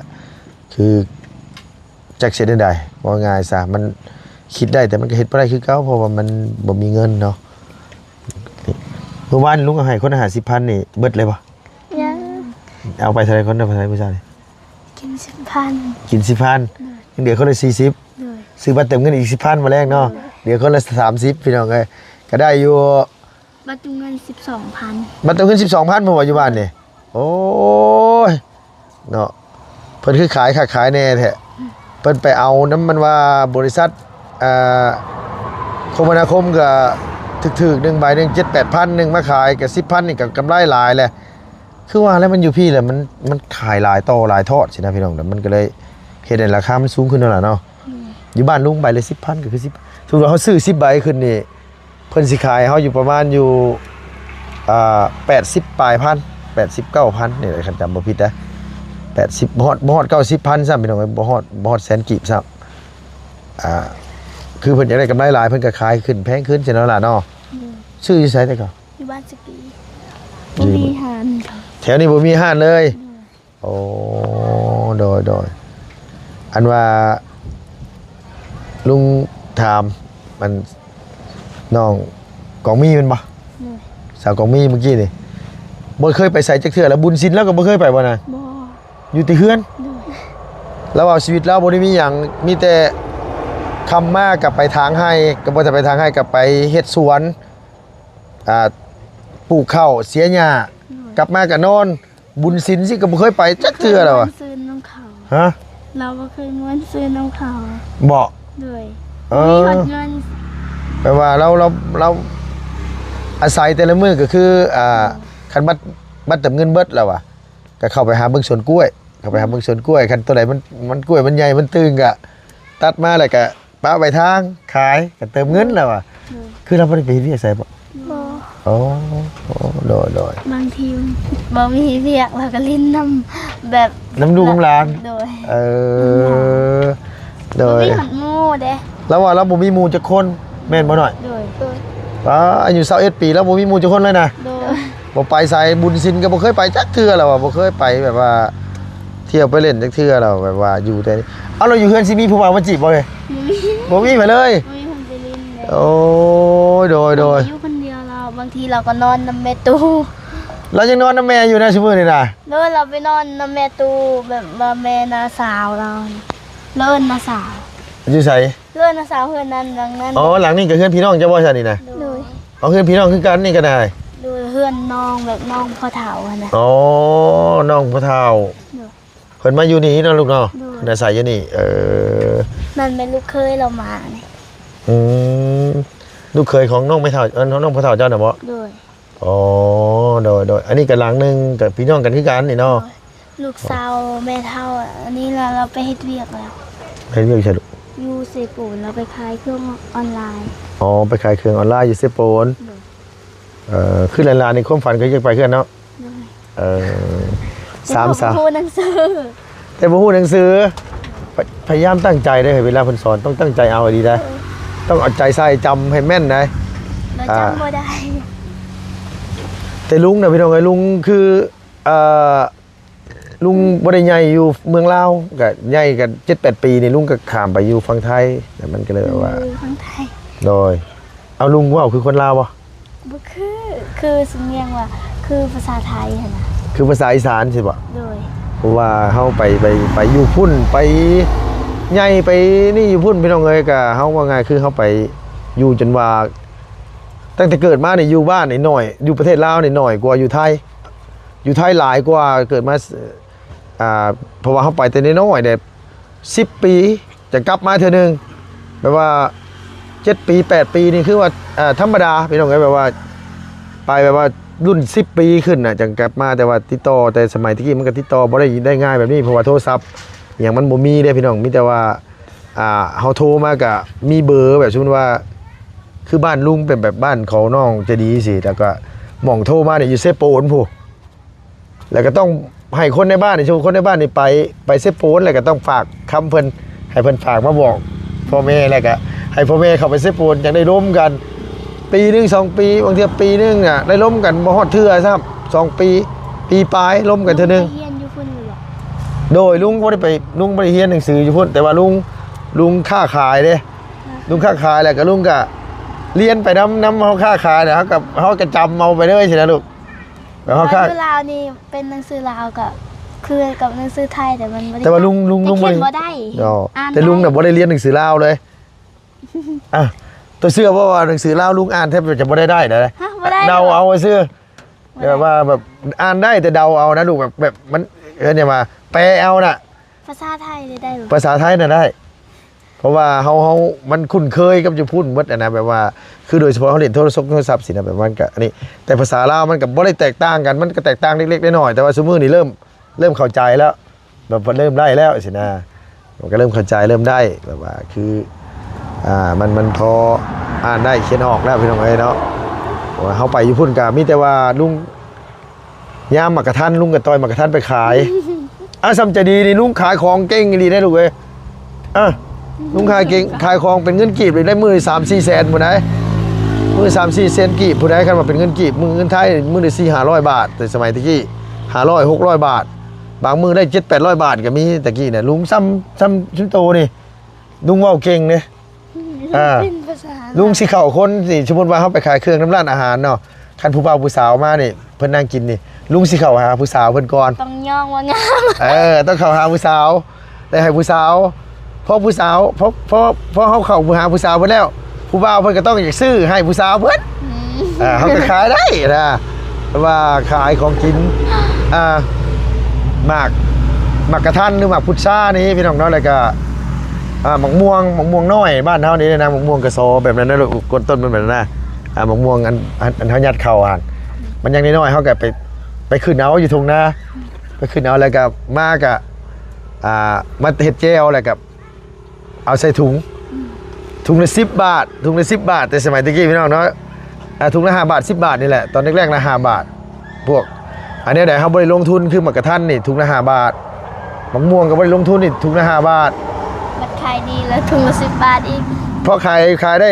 ຄືຈັກຊິເຮັດແນວໃດ ເວົ້າງ່າຍຊະ ມັນຄິດໄດ້ ແຕ່ມັນກໍເຮັດບໍ່ໄດ້ຄືເກົ່າ ເພາະວ່າມັນບໍ່ມີເງິນເນາະ. ມື້ວານນີ້ລຸງເອົາໃຫ້ຄົນລະຫ້າສິບພັນນີ້ ເບິດເລີຍບໍ່? ຍັງ ເອົາໄປເທົ່າໃດ ຄົນເອົາໄປເທົ່າໃດມື້ເຊົ້ານີ້? ກິນສິບພັນ ກິນສິບພັນ ໂດຍ ຍັງເຫຼືອຄົນລະສີ່ສິບ. ໂດຍ ຊື້ບັດເຕີມເງິນອີກສິບພັນມື້ແລງເນາະ. ໂດຍ ເຫຼືອຄົນລະສາມສິບ ພີ່ນ້ອງເອີຍ ກໍໄດ້ຢູ່ ບັດເຕີມເງິນສິບສອງພັນ ບັດເຕີມເງິນສິບສອງພັນ ເພິ່ນວ່າຢູ່ບ້ານນີ້. ໂອ້ຍ ເນາະ ເພິ່ນຄືຂາຍຄັກຂາຍແນ່ແທ້. ເພິ່ນໄປເອົານຳ ມັນວ່າບໍລິສັດ ອ່າ ຄົມມະນາຄົມກໍຖືກໆ ໜຶ່ງໃບໜຶ່ງ ເຈັດແປດພັນ ໜຶ່ງມາຂາຍກໍສິບພັນ ນີ້ກໍກຳໄລຫຼາຍແຫຼະ. ຄືວ່າແລ້ວ ມັນຢູ່ພີ້ແລ້ວ ມັນ ມັນຂາຍຫຼາຍຕໍ່ຫຼາຍທອດຊີ້ນະພີ່ນ້ອງ ມັນກໍເລີຍເຮັດໃຫ້ລາຄາມັນສູງຂຶ້ນນັ້ນລະເນາະ. ອືມ ຢູ່ບ້ານລຸງໃບລະສິບພັນ ກໍຄືສິບ ສົມມຸດວ່າເຮົາຊື້ສິບໃບຂຶ້ນນີ້ ເພິ່ນຊິຂາຍເຮົາຢູ່ປະມານຢູ່ ອ່າ ແປດສິບປາຍພັນ ແປດສິບເກົ້າພັນນີ້ແຫຼະ ຄັນຈຳບໍ່ຜິດນະ ແປດສິບ ບໍ່ຮອດ ບໍ່ຮອດເກົ້າສິບພັນຊ້ຳ ພີ່ນ້ອງເອີຍ ບໍ່ຮອດ ບໍ່ຮອດແສນກີບຊ້ຳ. ອ່າ ຄືເພິ່ນຢາກໄດ້ກຳໄລຫຼາຍ ເພິ່ນກໍຂາຍຂຶ້ນແພງຂຶ້ນຊີ້ນະຫຼະເນາະ. ອືມ ຊື້ຢູ່ໃສແຕ່ເກົ່າ? ຢູ່ບ້ານສະກີ ຢູ່ ບໍ່ມີຮ້ານ ແຖວນີ້ບໍ່ມີຮ້ານເລີຍ. ອືມ ໂອ້ ໂດຍ ໂດຍ ອັນວ່າລຸງຖາມ ອັນ ນ້ອງກອງມີແມ່ນບໍ່? ໂດຍ ສາວກອງມີມື້ກີ້ນີ້ ບໍ່ເຄີຍໄປໃສຈັກເທື່ອລະ ບຸນສິນລາວກໍບໍ່ເຄີຍໄປບໍ່ນະ? ບໍ່ ຢູ່ແຕ່ເຮືອນ. ໂດຍ ລາວວ່າຊີວິດລາວບໍ່ໄດ້ມີຫຍັງ ມີແຕ່ຄ່ຳມາກໍໄປຖາງໄຮ່ ກໍບໍ່ໄດ້ໄປຖາງໄຮ່ ກໍໄປເຮັດສວນ ອ່າ ປູກເຂົ້າ ເສຍຫຍ້າ ໂດຍ ກັບມາກໍນອນ. ບຸນສິນຊິກໍບໍ່ເຄີຍໄປຈັກເທື່ອລະຫວາ? ບໍ່ເຄີຍມ່ວນຊື່ນນຳເຂົາ. ຮະ? ລາວບໍ່ເຄີຍມ່ວນຊື່ນນຳເຂົາ. ບໍ່? ໂດຍ ເອີ ບໍ່ມີຮອດເງິນ ແປວ່າລາວ ລາວ ລາວອາໄສແຕ່ລະມື້ກໍຄື ອ່າ ໂດຍ ຄັນບັດ ບັດເຕີມເງິນເບິດລະຫວາ ກໍເຂົ້າໄປຫາເບິ່ງສວນກ້ວຍ ເຂົ້າໄປຫາເບິ່ງສວນກ້ວຍ ຄັນໂຕໃດມັນ ມັນ ກ້ວຍມັນໃຫຍ່ມັນຕຶງກໍຕັດມາແລ້ວກໍ ປະໄວ້ທາງຂາຍກໍເຕີມເງິນແລ້ວວ່າ. ໂດຍ ຄືລາວບໍ່ໄດ້ໄປເຮັດວຽກໃສບໍ? ບໍ່. ອໍ ໂດຍ ໂດຍ ບາງທີບໍ່ມີວຽກລາວກໍຫຼິ້ນນຳແບບ ນຳລູກນຳຫຼານ. ໂດຍ ເອີ ໂດຍ ບໍ່ມີຫອດໝູ່ເດ້ ລາວວ່າລາວບໍ່ມີໝູ່ຈັກຄົນ ແມ່ນບໍ່ນ້ອຍ? ໂດຍ ໂດຍ ປ້າ ອາຍຸຊາວເອັດປີ ລາວບໍ່ມີໝູ່ຈັກຄົນເລີຍນະ. ໂດຍ. ບໍ່ໄປໃສ ບຸນສິນກໍບໍ່ເຄີຍໄປຈັກເທື່ອ ລາວວ່າບໍ່ເຄີຍໄປແບບວ່າ ທ່ຽວໄປຫຼິ້ນຈັກເທື່ອ ລາວແບບວ່າຢູ່ແຕ່ນີ້. ເອົາ ລາວຢູ່ເຮືອນຊິມີຜູ້ບ່າວມາຈີບບໍ່ເອີຍ? ບໍ່ມີ ບໍ່ມີໃຜເລີຍ. ບໍ່ມີຄົນໄປຫຼິ້ນເລີຍ. ໂອ້ຍ ໂດຍ ໂດຍ. ຢູ່ຄົນດຽວລາວ ບາງທີລາວກໍນອນນຳແມ່ຕູ້. ລາວຍັງນອນນຳແມ່ຢູ່ນະຊຸມື້ນີ້ນະ? ໂດຍ ລາວໄປນອນນຳແມ່ຕູ້ ແບບວ່າແມ່ນ້າສາວລາວ ເລີ້ນນ້າສາວ. ຢູ່ໃສ? ເຮືອນນ້າສາວ ເຮືອນນັ້ນ ຫຼັງນັ້ນ. ອໍ ຫຼັງນີ້ກໍເຮືອນພີ່ນ້ອງເຈົ້າບໍ່ຊັ້ນນີ້ນະ? ໂດຍ. ອໍ ເຮືອນພີ່ນ້ອງຄືກັນນີ້ກໍໄດ້. ໂດຍ ເຮືອນນ້ອງ ແບບນ້ອງພໍ່ເຖົ້າຫັ້ນນະ. ອໍ ນ້ອງພໍ່ເຖົ້າ. ໂດຍ. ເພິ່ນມາຢູ່ນີ້ເນາະລູກເນາະ. ໂດຍ. ເພິ່ນອາໄສຢູ່ນີ້. ເອີ ນັ້ນແມ່ນລູກເຂີຍລາວມານີ້. ອືມ ລູກເຂີຍຂອງນ້ອງແມ່ເຖົ້າ ເອີ ນ້ອງພໍ່ເຖົ້າເຈົ້ານະບໍ? ໂດຍ. ອໍ ໂດຍ ໂດຍ. ອັນນີ້ກໍຫຼັງໜຶ່ງ ກໍພີ່ນ້ອງກັນຄືກັນນີ້ເນາະ. ໂດຍ. ລູກສາວແມ່ເຖົ້າ ອັນນີ້ລາວ ລາວໄປເຮັດວຽກແລ້ວ. ເຮັດວຽກຢູ່ໃສລູກ? ຢູ່ເຊໂປນ ລາວໄປຂາຍເຄື່ອງອອນລາຍ. ອໍ ໄປຂາຍເຄື່ອງອອນລາຍຢູ່ເຊໂປນ. ໂດຍ. ເອີ ຄືຫຼານໆນີ້ຄວາມຝັນກໍຢາກໄປຄືກັນເນາະ. ໂດຍ. ເອີ ສາມສາວ ແຕ່ບໍ່ຮູ້ໜັງສື ແຕ່ບໍ່ຮູ້ໜັງສື. ພະ ພະຍາຍາມຕັ້ງໃຈເດ້ ເວລາເພິ່ນສອນຕ້ອງຕັ້ງໃຈເອົາໃຫ້ດີໄດ໋. ເອີ ຕ້ອງເອົາໃຈໃສ່ ຈຳໃຫ້ແມ່ນໄດ໋. ລາວຈຳ ອ່າ ບໍ່ໄດ້. ແຕ່ລຸງນະ ພີ່ນ້ອງເອີຍ ລຸງຄື ເອີ ລຸງບໍ່ໄດ້ໃຫຍ່ຢູ່ເມືອງລາວ ກະໃຫຍ່ກັນເຈັດແປດປີນີ້ ລຸງກະຂ້າມໄປຢູ່ຝັ່ງໄທ ແລ້ວມັນກະເລີຍແບບວ່າ ຢູ່ຝັ່ງໄທ. ໂດຍ. ເອົາ ລຸງເວົ້າຄືຄົນລາວບໍ່? ບໍ່ຄື ຄືສຳນຽງວ່າ ຄືພາສາໄທຫັ້ນນະ. ຄືພາສາອີສານຊີ້ບໍ? ໂດຍ. ເພາະວ່າເຮົາໄປ ໄປ ໄປຢູ່ພຸ້ນ ໄປໃຫຍ່ໄປນີ້ຢູ່ພຸ້ນ ພີ່ນ້ອງເອີຍ ກະເຮົາເວົ້າງ່າຍ ຄືເຮົາໄປຢູ່ຈົນວ່າ ຕັ້ງແຕ່ເກີດມານີ້ ຢູ່ບ້ານນີ້ໜ້ອຍ ຢູ່ປະເທດລາວນີ້ໜ້ອຍກວ່າຢູ່ໄທ. ຢູ່ໄທຫຼາຍກວ່າ ເກີດມາ ອ່າ ເພາະວ່າເຮົາໄປແຕ່ນ້ອຍໆເດ້ ສິບປີຈະກັບມາເທື່ອໜຶ່ງ ແບບວ່າເຈັດປີ ແປດປີນີ້ຄືວ່າ ອ່າ ທຳມະດາ ພີ່ນ້ອງເອີຍ ແບບວ່າໄປແບບວ່າລຸ້ນສິບປີຂຶ້ນນະ ຈັ່ງກັບມາ. ແຕ່ວ່າຕິດຕໍ່ ແຕ່ສະໄໝແຕ່ກີ້ມັນກໍຕິດຕໍ່ບໍ່ໄດ້ ໄດ້ງ່າຍແບບນີ້ ເພາະວ່າໂທລະສັບຫຍັງມັນບໍ່ມີເດ້ ພີ່ນ້ອງ. ມີແຕ່ວ່າ ອ່າ ເຮົາໂທມາກະມີເບີ ແບບສົມມຸດວ່າ ຄືບ້ານລຸງເປັນແບບບ້ານຂອງນ້ອງໃຈດີຊີ້ ແລ້ວກະໝ່ອງໂທມານີ້ຢູ່ເຊໂປນພຸ້ນ ແລ້ວກະຕ້ອງໃຫ້ຄົນໃນບ້ານນີ້ ສົມມຸດຄົນໃນບ້ານນີ້ໄປ ໄປເຊໂປນ ແລ້ວກະຕ້ອງຝາກຄຳເພິ່ນ ໃຫ້ເພິ່ນຝາກມາບອກພໍ່ແມ່ ແລ້ວກະໃຫ້ພໍ່ແມ່ເຂົ້າໄປເຊໂປນ ຈັ່ງໄດ້ລົມກັນປີໜຶ່ງສອງປີ ບາງເທື່ອປີໜຶ່ງນະ ໄດ້ລົມກັນບໍ່ຮອດເທື່ອຊ້ຳ ສອງປີ ປີປາຍ ລົມກັນເທື່ອໜຶ່ງ. ໄປຮຽນຢູ່ພຸ້ນຢູ່ບໍ? ໂດຍ ລຸງບໍ່ໄດ້ໄປ ລຸງບໍ່ໄດ້ຮຽນໜັງສືຢູ່ພຸ້ນ ແຕ່ວ່າລຸງ ລຸງຄ້າຂາຍເດ້. ລຸງຄ້າຂາຍ ແລ້ວກໍລຸງກໍລຽນໄປນຳ ນຳເຮົາຄ້າຂາຍ ແລ້ວເຮົາກໍ ເຮົາກໍຈຳເອົາໄປເລີຍຊີ້ນະລູກ. ແລ້ວເຮົາຄ້າ ຢູ່ລາວນີ້ເປັນໜັງສືລາວກໍຄືກັບໜັງສືໄທ ແຕ່ມັນບໍ່ໄດ້ ແຕ່ວ່າລຸງ ລຸງ ລຸງບໍ່ໄດ້ ຂຽນບໍ່ໄດ້ ເນາະ ອ່ານ ແຕ່ລຸງນະ ໄດ້ ບໍ່ໄດ້ລຽນໜັງສືລາວເລີຍ. ອ່ະ ໂຕເຊື່ອບໍ່ວ່າໜັງສືລາວລຸງອ່ານແທບຈະບໍ່ໄດ້ໄດ້ໃດ ຮະ ບໍ່ໄດ້ ເດົາເອົາຊື່ ແບບວ່າແບບອ່ານໄດ້ແຕ່ເດົາເອົານະລູກ ແບບ ແບບມັນເອີ້ນຫຍັງວ່າແປເອົານະ. ພາສາໄທນີ້ໄດ້ບໍ່? ພາສາໄທນະໄດ້ ເພາະວ່າເຮົາ ເຮົາ ມັນຄຸ້ນເຄີຍກັບຢູ່ພຸ້ນໝົດຫັ້ນນະ ແບບວ່າ ຄືໂດຍສະເພາະເຮົາຫຼິ້ນໂທລະສົກໂທລະສັບຊີ້ນະ ແບບມັນກະອັນນີ້ ແຕ່ພາສາລາວມັນກະບໍ່ໄດ້ແຕກຕ່າງກັນ ມັນກະແຕກຕ່າງເລັກໆນ້ອຍໆ ແຕ່ວ່າຊຸມື້ນີ້ເລີ່ມ ເລີ່ມເຂົ້າໃຈແລ້ວ ແບບວ່າເລີ່ມໄດ້ແລ້ວຊີ້ນະ ມັນກໍເລີ່ມເຂົ້າໃຈ ເລີ່ມໄດ້ ແບບວ່າຄື ອ່າ ມັນ ມັນພໍອ່ານໄດ້ຂຽນອອກແລ້ວພີ່ນ້ອງເອີຍເນາະ. ເພາະວ່າເຮົາໄປຢູ່ພຸ້ນກໍມີແຕ່ວ່າລຸງ ຍາມໝາກກະທັນ ລຸງກໍຕ່ອຍໝາກກະທັນໄປຂາຍ. ອ່າ ສ່ຳໃຈດີນີ້ ລຸງຂາຍຂອງເກັ່ງອີ່ຫຼີເດ້ລູກເອີຍ. ອ່າ ລຸງຂາຍເກັ່ງ ຂາຍຂອງເປັນເງິນກີບນີ້ໄດ້ມື້ສາມສີ່ແສນພຸ້ນໃດ໋ ມື້ສາມສີ່ແສນກີບພຸ້ນໃດ໋ ຄັນວ່າເປັນເງິນກີບ ມື້ເງິນໄທມື້ລະສີ່ຫ້າຮ້ອຍບາດ ແຕ່ສະໄໝແຕ່ກີ້ ຫ້າຮ້ອຍຫົກຮ້ອຍບາດ ບາງມື້ໄດ້ເຈັດແປດຮ້ອຍບາດກໍມີ. ແຕ່ກີ້ນະ ລຸງສ່ຳ ສ່ຳ ສ່ຳໂຕນີ້ ລຸງເວົ້າເກັ່ງເດ້. ອ່າ ເປັນພາສາ ລຸງຊິເຂົ້າຄົນ ຊິ ສົມມຸດວ່າເຮົາໄປຂາຍເຄື່ອງນຳຮ້ານອາຫານເນາະ ຄັນຜູ້ບ່າວຜູ້ສາວມານີ້ ເພິ່ນນັ່ງກິນນີ້ ລຸງຊິເຂົ້າຫາຜູ້ສາວເພິ່ນກ່ອນ ຕ້ອງຍ້ອງວ່າງາມ ເອີ ຕ້ອງເຂົ້າຫາຜູ້ສາວ ແລ້ວໃຫ້ຜູ້ສາວ ພໍຜູ້ສາວ ພໍ ພໍ ພໍເຮົາເຂົ້າຫາຜູ້ສາວເພິ່ນແລ້ວ ຜູ້ບ່າວເພິ່ນກໍຕ້ອງຢາກຊື້ໃຫ້ຜູ້ສາວເພິ່ນ. ອືມ ອ່າ ເຮົາກໍຂາຍໄດ້ນະ ແຕ່ວ່າຂາຍຂອງກິນ ອ່າ ໝາກ ໝາກກະທັນ ຫຼື ໝາກພຸດຊານີ້ພີ່ນ້ອງເນາະ ແລ້ວກໍ ອ່າ ໝາກມ່ວງ ໝາກມ່ວງນ້ອຍບ້ານເຮົານີ້ນະ ໝາກມ່ວງກະຊໍແບບນັ້ນນະລູກ ໂກນຕົ້ນມັນແບບນັ້ນນະ. ອ່າ ໝາກມ່ວງອັນ ອັນ ອັນເຮົາຍັດເຂົ້າຫັ້ນ ມັນຍັງນ້ອຍໆ ເຮົາກໍໄປ ໄປຂຶ້ນເອົາຢູ່ທົ່ງນາ ໄປຂຶ້ນເອົາ ແລ້ວກໍມາກໍ ອ່າ ມາເຮັດແຈ່ວ ແລ້ວກໍເອົາໃສ່ຖົງ ອືມ ຖົງລະສິບບາດ ຖົງລະສິບບາດ ແຕ່ສະໄໝແຕ່ກີ້ພີ່ນ້ອງເນາະ ອ່າ ຖົງລະຫ້າບາດ ສິບບາດນີ້ແຫຼະ ຕອນແລກໆນະ ຫ້າບາດ. ພວກ ອັນແນວໃດເຮົາບໍ່ໄດ້ລົງທຶນ ຄືໝາກກະທັນນີ້ ຖົງລະຫ້າບາດ ໝາກມ່ວງກໍບໍ່ໄດ້ລົງທຶນນີ້ ຖົງລະຫ້າບາດ ບັດຂາຍດີແລ້ວ ຖົງລະສິບບາດອີກ ພໍຂາຍ ຂາຍໄດ້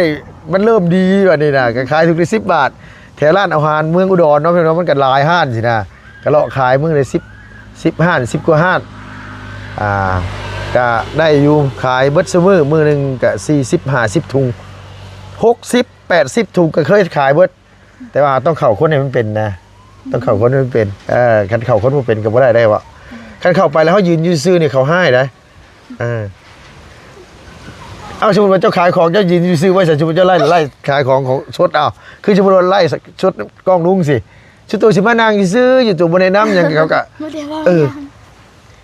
ມັນເລີ່ມດີບັດນີ້ນະ ກໍຂາຍຖົງລະສິບບາດ ແຖວຮ້ານອາຫານເມືອງອຸດອນເນາະ ພີ່ນ້ອງເນາະ ມັນກໍຫຼາຍຮ້ານຊີ້ນະ ກໍເລາະຂາຍມື້ລະສິບ ສິບຮ້ານ ສິບກວ່າຮ້ານ ອ່າ ກໍໄດ້ຢູ່ ຂາຍເບິດຊຸມື້ ມື້ໜຶ່ງກໍສີ່ສິບ ຫ້າສິບຖົງ ຫົກສິບ ແປດສິບຖົງກໍເຄີຍຂາຍເບິດ ແຕ່ວ່າຕ້ອງເຂົ້າຄົນໃຫ້ມັນເປັນນະ ຕ້ອງເຂົ້າຄົນໃຫ້ມັນເປັນ ເອີ ຄັນເຂົ້າຄົນບໍ່ເປັນກໍບໍ່ໄດ້ໄດ໋ວະ ຄັນເຂົ້າໄປແລ້ວເຮົາຢືນຢູ່ຊື່ນີ້ເຂົາຮ້າຍໄດ໋ ເອີ ເອົາ ສົມມຸດວ່າເຈົ້າຂາຍຂອງ ເຈົ້າຢືນຢູ່ຊື່ໄວ້ ສົມມຸດເຈົ້າໄລ ໄລຂາຍຂອງ ຂອງສົດ ເອົາ ຄືສົມມຸດວ່າໄລສົດກ້ອງລຸງຊີ້ ຊຸໂຕຊິມານັ່ງຊື່ຢູ່ ໂຕບໍ່ແນະນຳຫຍັງ ເຂົາກະ ບໍ່ໄດ້ເວົ້າ ເອີ ຫຍັງ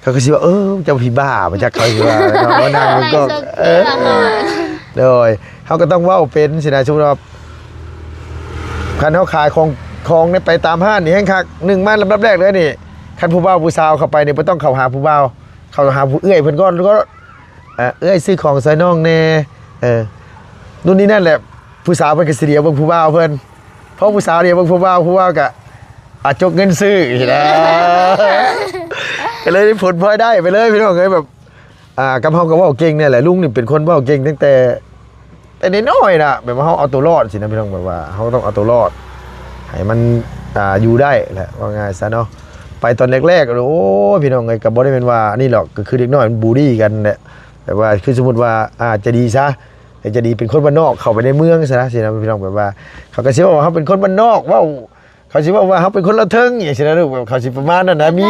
ເຂົາກໍຊິວ່າ ເອີ ເຈົ້າຜີບ້າບໍ່ຈັກ ເຂົາຊິວ່າເນາະ ມານັ່ງຢູ່ກ້ອງ ໄລສົດ ເອີ ເພື່ອເຮົາ ໂດຍ ເຮົາກໍຕ້ອງເວົ້າເປັນຊີ້ນະ ສົມມຸດວ່າ ຄັນເຮົາຂາຍຂອງ ຂອງໄປຕາມຮ້ານນີ້ແຮງຄັກ ໜຶ່ງມາລຳດັບແລກເລີຍນີ້ ຄັນຜູ້ບ່າວຜູ້ສາວເຂົ້າໄປນີ້ ບໍ່ຕ້ອງເຂົ້າຫາຜູ້ບ່າວ ເຂົ້າຫາຜູ້ເອື້ອຍເພິ່ນກ່ອນ ກໍ ເອີ ເອື້ອຍຊື້ຂອງຊ່ອຍນ້ອງແດ່ ເອີ ນູ່ນນີ້ນັ້ນແຫຼະ ຜູ້ສາວເພິ່ນກໍຊິຫຼຽວເບິ່ງຜູ້ບ່າວເພິ່ນ ພໍຜູ້ສາວຫຼຽວເບິ່ງຜູ້ບ່າວ ຜູ້ບ່າວກໍ ອາ ຈົກເງິນຊື້ຊີ້ນະ ກໍເລີຍໄດ້ຜົນພອຍໄດ້ໄປເລີຍ ພີ່ນ້ອງເອີຍ ແບບ ອ່າ ກັບເຮົາກໍເວົ້າເກັ່ງແນ່ແຫຼະ ລຸງນີ້ເປັນຄົນເວົ້າເກັ່ງຕັ້ງແຕ່ ແຕ່ນ້ອຍໆນະ ແບບວ່າເຮົາເອົາຕົວລອດຊີ້ນະ ພີ່ນ້ອງ ແບບວ່າເຮົາຕ້ອງເອົາຕົວລອດ ໃຫ້ມັນ ອ່າ ຢູ່ໄດ້ແຫຼະ ເວົ້າງ່າຍຊະເນາະ ໄປຕອນແລກໆ ໂອ້ຍ ພີ່ນ້ອງເອີຍ ກໍບໍ່ໄດ້ແມ່ນວ່າອັນນີ້ດອກ ກໍຄືເດັກນ້ອຍມັນບູລີກັນແຫຼະ ແບບວ່າ ຄືສົມມຸດວ່າ ອ່າ ໃຈດີຊະ ໃຈດີ ເປັນຄົນບ້ານນອກ ເຂົ້າໄປໃນເມືອງຊະນະ ຊີ້ນະ ພີ່ນ້ອງ ແບບວ່າ ເຂົາກໍຊິເວົ້າວ່າເຮົາເປັນຄົນບ້ານນອກ ເວົ້າ ເຂົາຊິເວົ້າວ່າເຮົາເປັນຄົນລາວເທິງ ຫຍັງຊີ້ນະ ເຂົາຊິປະມານນັ້ນນະ ມີ